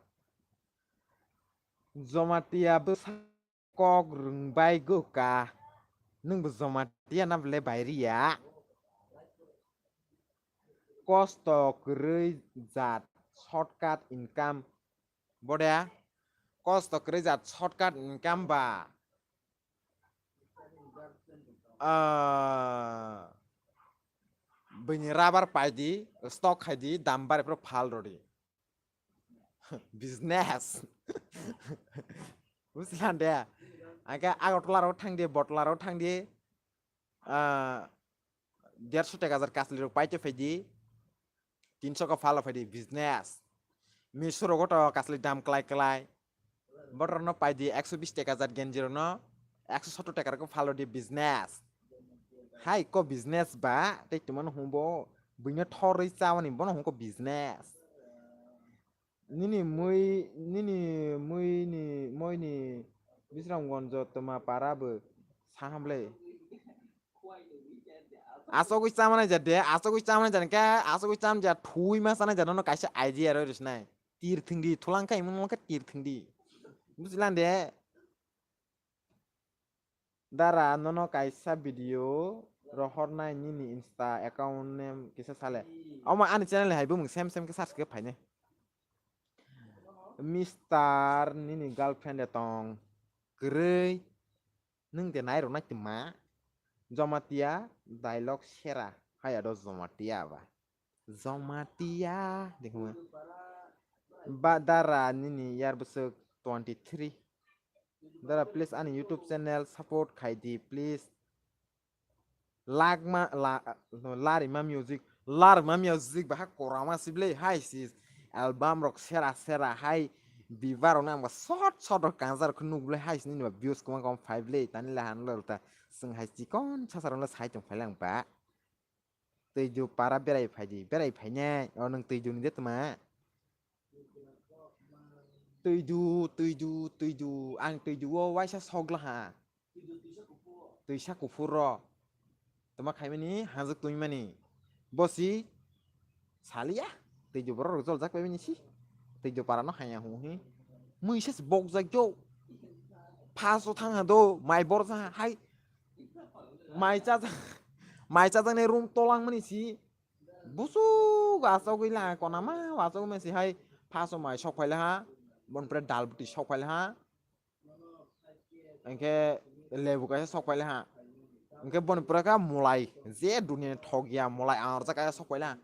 Jomatia bwsa kok rwngbai go ka. Nwng bo jomatia na bwle bai riya. Kosto kwrwi jat shortcut income. Boda. Kosto kwrwi jat shortcut income ba. Ah, bini rubber pai di, stock khai di, dam bari phuru phal rw di. Business. Bujilan de. Angkhe Agartala rok thang di, Botla rok thang di. Ah, derso taka hajar kasli rok paite phai di. Tinso ka phalo phai di, business. Misuro goto kasli dam klai klai. Botorno paidi ekso bis taka jat genji rokno ekso sottor taka rokno phalo di business. Hai ko business ba tei tongmani hwnbo buino thorwi chamani bono hwnko business. Nini mui nini mui ni moi ni Bisramgonjo toma para bo sahamble. Asogwi chamani ja de, asogwi chamani ja ke, asogwi cham ja thui ma sanai ja nono kaisa idea roi risnai. Tir thingdi, thulang khai mung ke tir thingdi. Bujilan de. Dara nono kaisa video rohornai nini Insta account name kisa sale. Omo ani channel hai bumung sem sem ke search ke phaine. Mister nini girlfriend de tong. Kwrwi. Nwng de nai rwnai tma. Jomatia dialogue sera. Haya do Jomatia ba. Jomatia. Dekhma. Ba dara nini yar bwswk twenty three. Dara please ani YouTube channel support khai di please. Lakma la, larima music, larima music baha korama sible hai sis album rok sera sera hai bibar rok nang ba short short rok kanjar khe nukle hai sini ba views kwma kwma five le tani le han le ta sing hai chikon sasa rok le sai tong phai lang ba. Twidu para berai phaidi, berai phainai. O nwng twidu ni de tma? Twidu, twidu, twidu. Ang twidu o waisa sogla ha. Twisa kuphur ro. Tma khaimani hanjak twi mani. Bosi saliya. Twidu borok rok joljak pai mani si. Twidu para no haya hu hi. Muisa se bok jak jo. Phaso thang ha do, mai bor ja hai. Mai cha, mai cha jang ne room tolang mani si. Busu ga asogwi la kona ma asogwi mani si hai. Phaso mai sok phai la ha. Bon pre dal buti sok phai la ha. Hingke lebu kaisa sok phai la ha. Hingke bon pre ka mulai. Je dunia thok ya mulai ang rok kaisa sok phai la ha.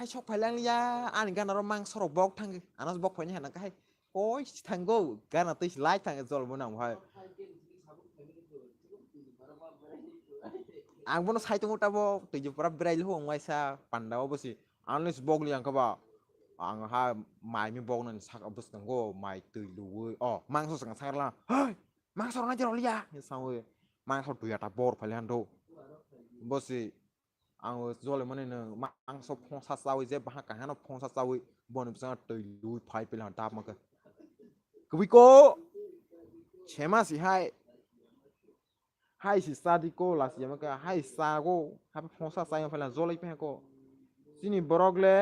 Hai sok phai la ya ani gana ro mangso rok bok thang. Anas bok phai ni ha nang ka hai. Koi si thango, gana twi si lai thango jol bo nang hai. Ang bono sai tongo tabo, twi je pura berai lho wng waisa panda o bosi. Ang le si bog li ang kaba. Ang ha mai mi bog nani saka bwskango, mai twi luwi. O, mangso swkang sakla. Hai, mangso rok nai jero liya. Sawi, mangso twi ata bor phai hando. Bosi, ang jole mani nwng mangso phongsa chawi je baha kahano phongsa chawi boni bwskango twi lui phai pili dap maka. Kwbui ko sema si hai. Hai si sadi ko lasi maka hai sa go ha phongsa chawi phai jole phai ko. Chini borok le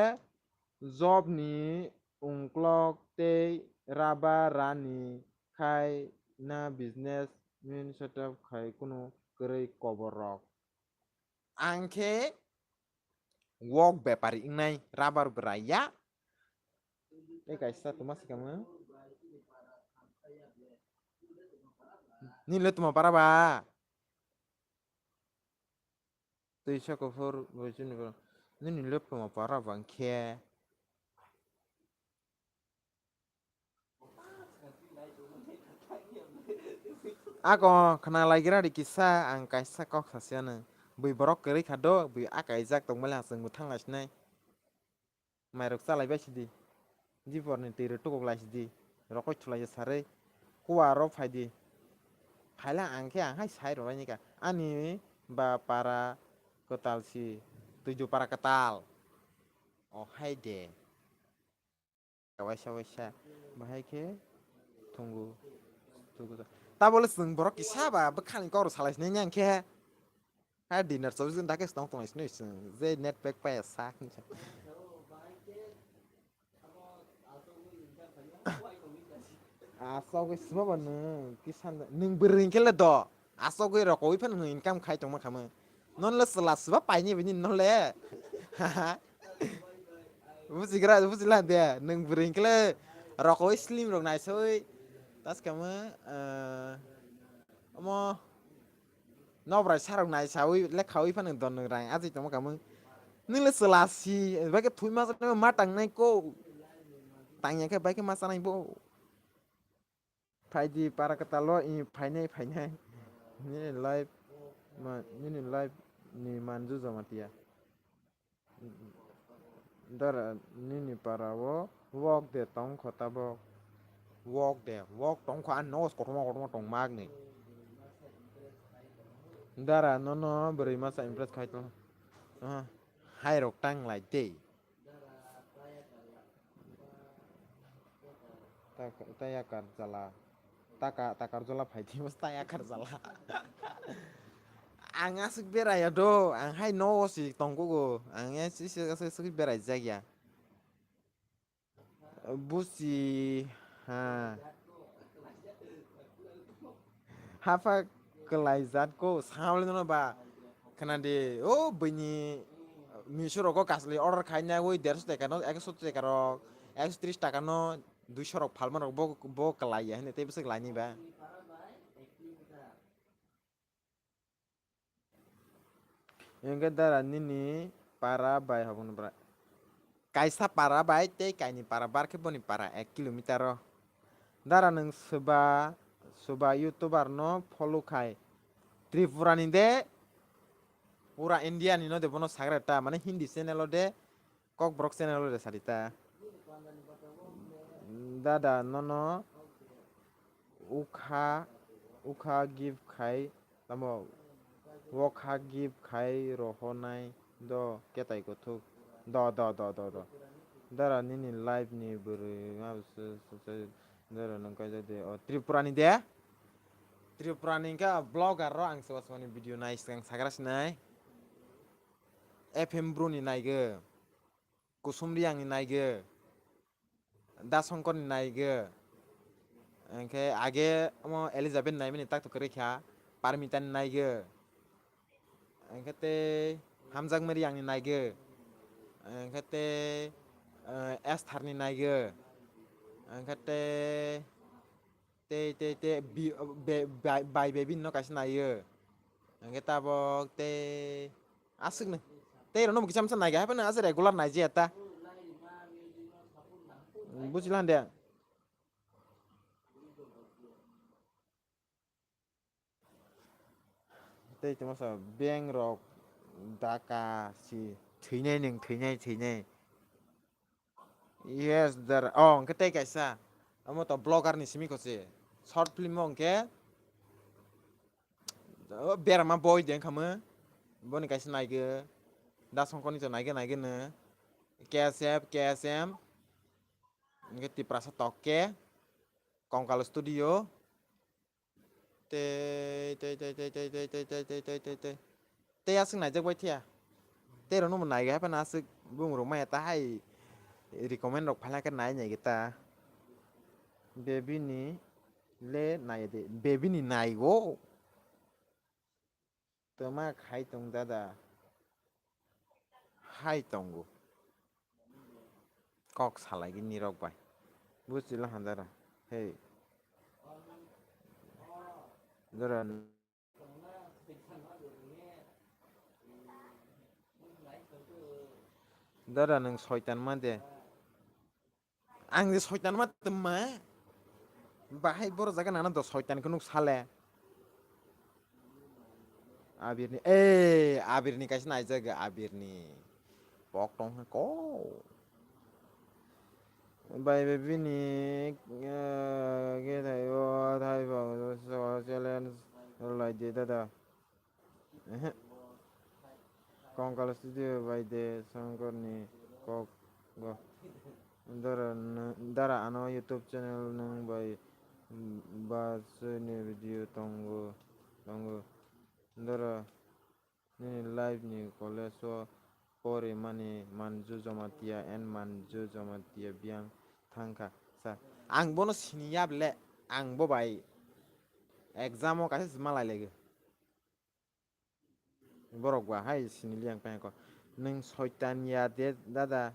job ni ungklok tei rubber rani khai na business min setup khai kunu kwrwi kobor rok. Ang khe wok bepari wngnai rubber bwraiya. Tei kaisa tongma se kamo. Nini le tongma para ba? Twi sa kuphur bo chini bo. Nini le tongma para ba hwnkhe? Ako khna laigira di kisa ang kaisa kok sasiya nang. Bui borok kwrwi kha do, bui a kaijak tongmali hasing bo thang lai sinai. Mairok chalai bai sidi. Jibor ni twi rok tukuk lai sidi. Rokoi thulai ya sarwi. Kuwa ro phaidi. Phaila ang khe ang hai sai rwlaini ka. Ani ba para kwtal si. Twidu para kwtal. O hai de. Waisa waisa bahai khe thungu, thungu. Tabole chwng borok kisa ba bwkhani kok rw salai sinai nang khe. Ha dinner chobis ghonta khe tong tonglai sinai chwng je net pack paya sak hinsa. Asogwi sima ba nwng kisa nwng bwrwi hwnkhe le do. Asogwi rokowi phano nwng income khai tongma khamwi. Non le chwla swba paini bini non le. Bujigra, bujila de, nwng bwrwi hwnkhe le rokowi slim rok naisawi. Taskamo, eh, omo nobrai sarok naisawi lekhawi phano don nwng rang ajai tongma khamwi. Nwng le chwla si, bai khe thwi ma chanai ma tangnai ko. Tangya khe bai khe ma chanai bo. Phaidi para kwtalo i phainai phainai. Nini live ma, nini live ni manju Jamatia. Dara nini para o wok de tongkho tabok. Wok de, wok tongkho, ani nogo kotorma kotorma tong mak ni. Dara nono bwrwi masa impress khai tong. Ah, hai rok tang lai de. Ta, ta yakar jala. Taka, takar jala phai twi ta yakar jala. Ang aswk beraiya do, ang hai nogo si tongkugo. Ang ya si, si, si, si berai jak ya. Busi, ha. Hapha kwlai jat ko, sangwlwi nono ba. Khna di, o bini Meesho rogo kasli order khaina ui derso taka no, ekso taka rok, ekso tris taka no, duiso rok phalma rok bo, bo kwlai ya hwnwi tei bwswk laini ba. Hingke dara nini para bai hobong ni bwrwi. Kaisa para bai tei kaini para bar khe boni para ek kilometer o. Dara nwng swba, swba YouTuber no follow khai. Tripura ni de, pura India ni no de bono sagra ta, mane Hindi channel o de, Kokborok channel o de sadi ta. Dada nono ukha, ukha gift khai tamo, wokha gift khai rohonai do ketai kuthuk. Do, do, do, do, do. Dara nini live ni bwrwi ma se, se, se, dara nang kaijak de. O, Tripura ni de? Tripura ni khe vlogger ro ang soba soba ni video nai swkang sagra sinai. F M Bru ni naigw. Kusum Riyang ni naigw, Da Songkor ni naigw, hwnkhe age omo Elizabeth ni naimani tak tok kwrwi kha, Parmita ni naigw, hwnkhe tei Hamjakma Riyang ni naigw, hwnkhe tei, eh, Esther ni naigw, hwnkhe tei Tei, tei, tei, bi-, be-, bai, bai, be bini no kaisa naio. Hingke tabok tei aswk no. Tei rok no bo kisa misa naiga, haphano aswk regular naijaya ta. Bujilang de. Tei tongmasa beng rok daka si thwinai nwng thwinai thwinai. Yes, dar. Oh, hwnkhe tei kaisa. Omo to vlogger ni simi kose. Short film o hwnkhe, oh, berama boy de wngkha mo. Boni kaisa naigw. Da Songkor ni to naigw naigw no. K S F, K S M. Hwnkhe Tiprasa Tokke. Kongkal Studio. Tei, tei, tei. Tei aswk naijak bai thaya. Tei rokno bo naiga haphano aswk bumung rok maya ta hai recommend rok phaina khe nai nai ta. Bebini le nai de, bebini naigo. Twma khai tong dada. Hai tongo. Kok salai gini rok bai. Buchila handara. Hey. Dara. Dara nwng soitan ma de. Ang je soitan ma twma. Bahai boro jaga nana do soitan khe nuk sale. Abirni, eh, Abirni kaisa naijak Abirni. Pok tong kha ko. Bai bai bini, eh, ge thai o thai bo challenge lai de dada. Ehe. Kongkal Studio bai de Songkorni kok go. Dara, dara ano YouTube channel nung bai ba sini video tongo, tongo. Dara nini live ni college o pori mani Manju Jamatia and Manju Jamatia biyang thangkha sa. Ang bono sini ya bele, ang bo bai exam o kaisa malai lege. Borok ba hai sini liang peng ko. Nung soitan ya de dada.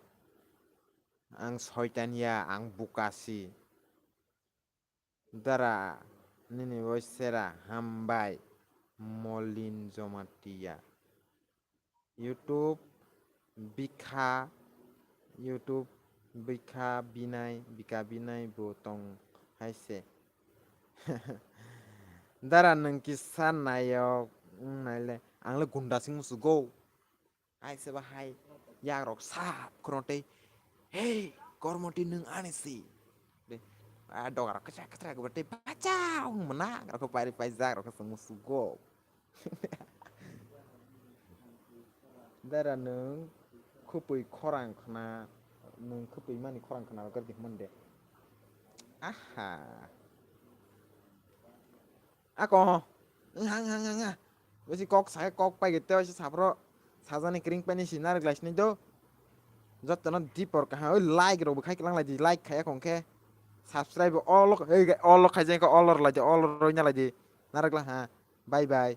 Ang soitan ya, ang bukasi. Dara nini bai sera hambai Molin Jomatia. YouTube bikha, YouTube bikha binai, bika binai bo tong hai se. Dara nwng kisa nayok wng nai le, ang le gunda sing musugo. Ai se ba hai yak rok sap khorong tei, "Hey, Kormoti nwng ani si." De, a doga rok kachak kachak ba tei, "Bachao!" Wng mona rok pai pai jak rok se musugo. Dara nwng khupui khorang khna, nwng khupui mani khorang khna rok gari himon de. Aha. Ako. Nga, nga, nga, nga. Besi kok saya kok pai gete besi sapro. Sajani kring pani si narik lai sini do. Jotono dipor kaha. Oi, like rok bo khai lang lai di. Like khaya kong khe. Subscribe all, hey, all khai jeng ko all lai di. All roi na lai di. Narik la ha. Bye bye.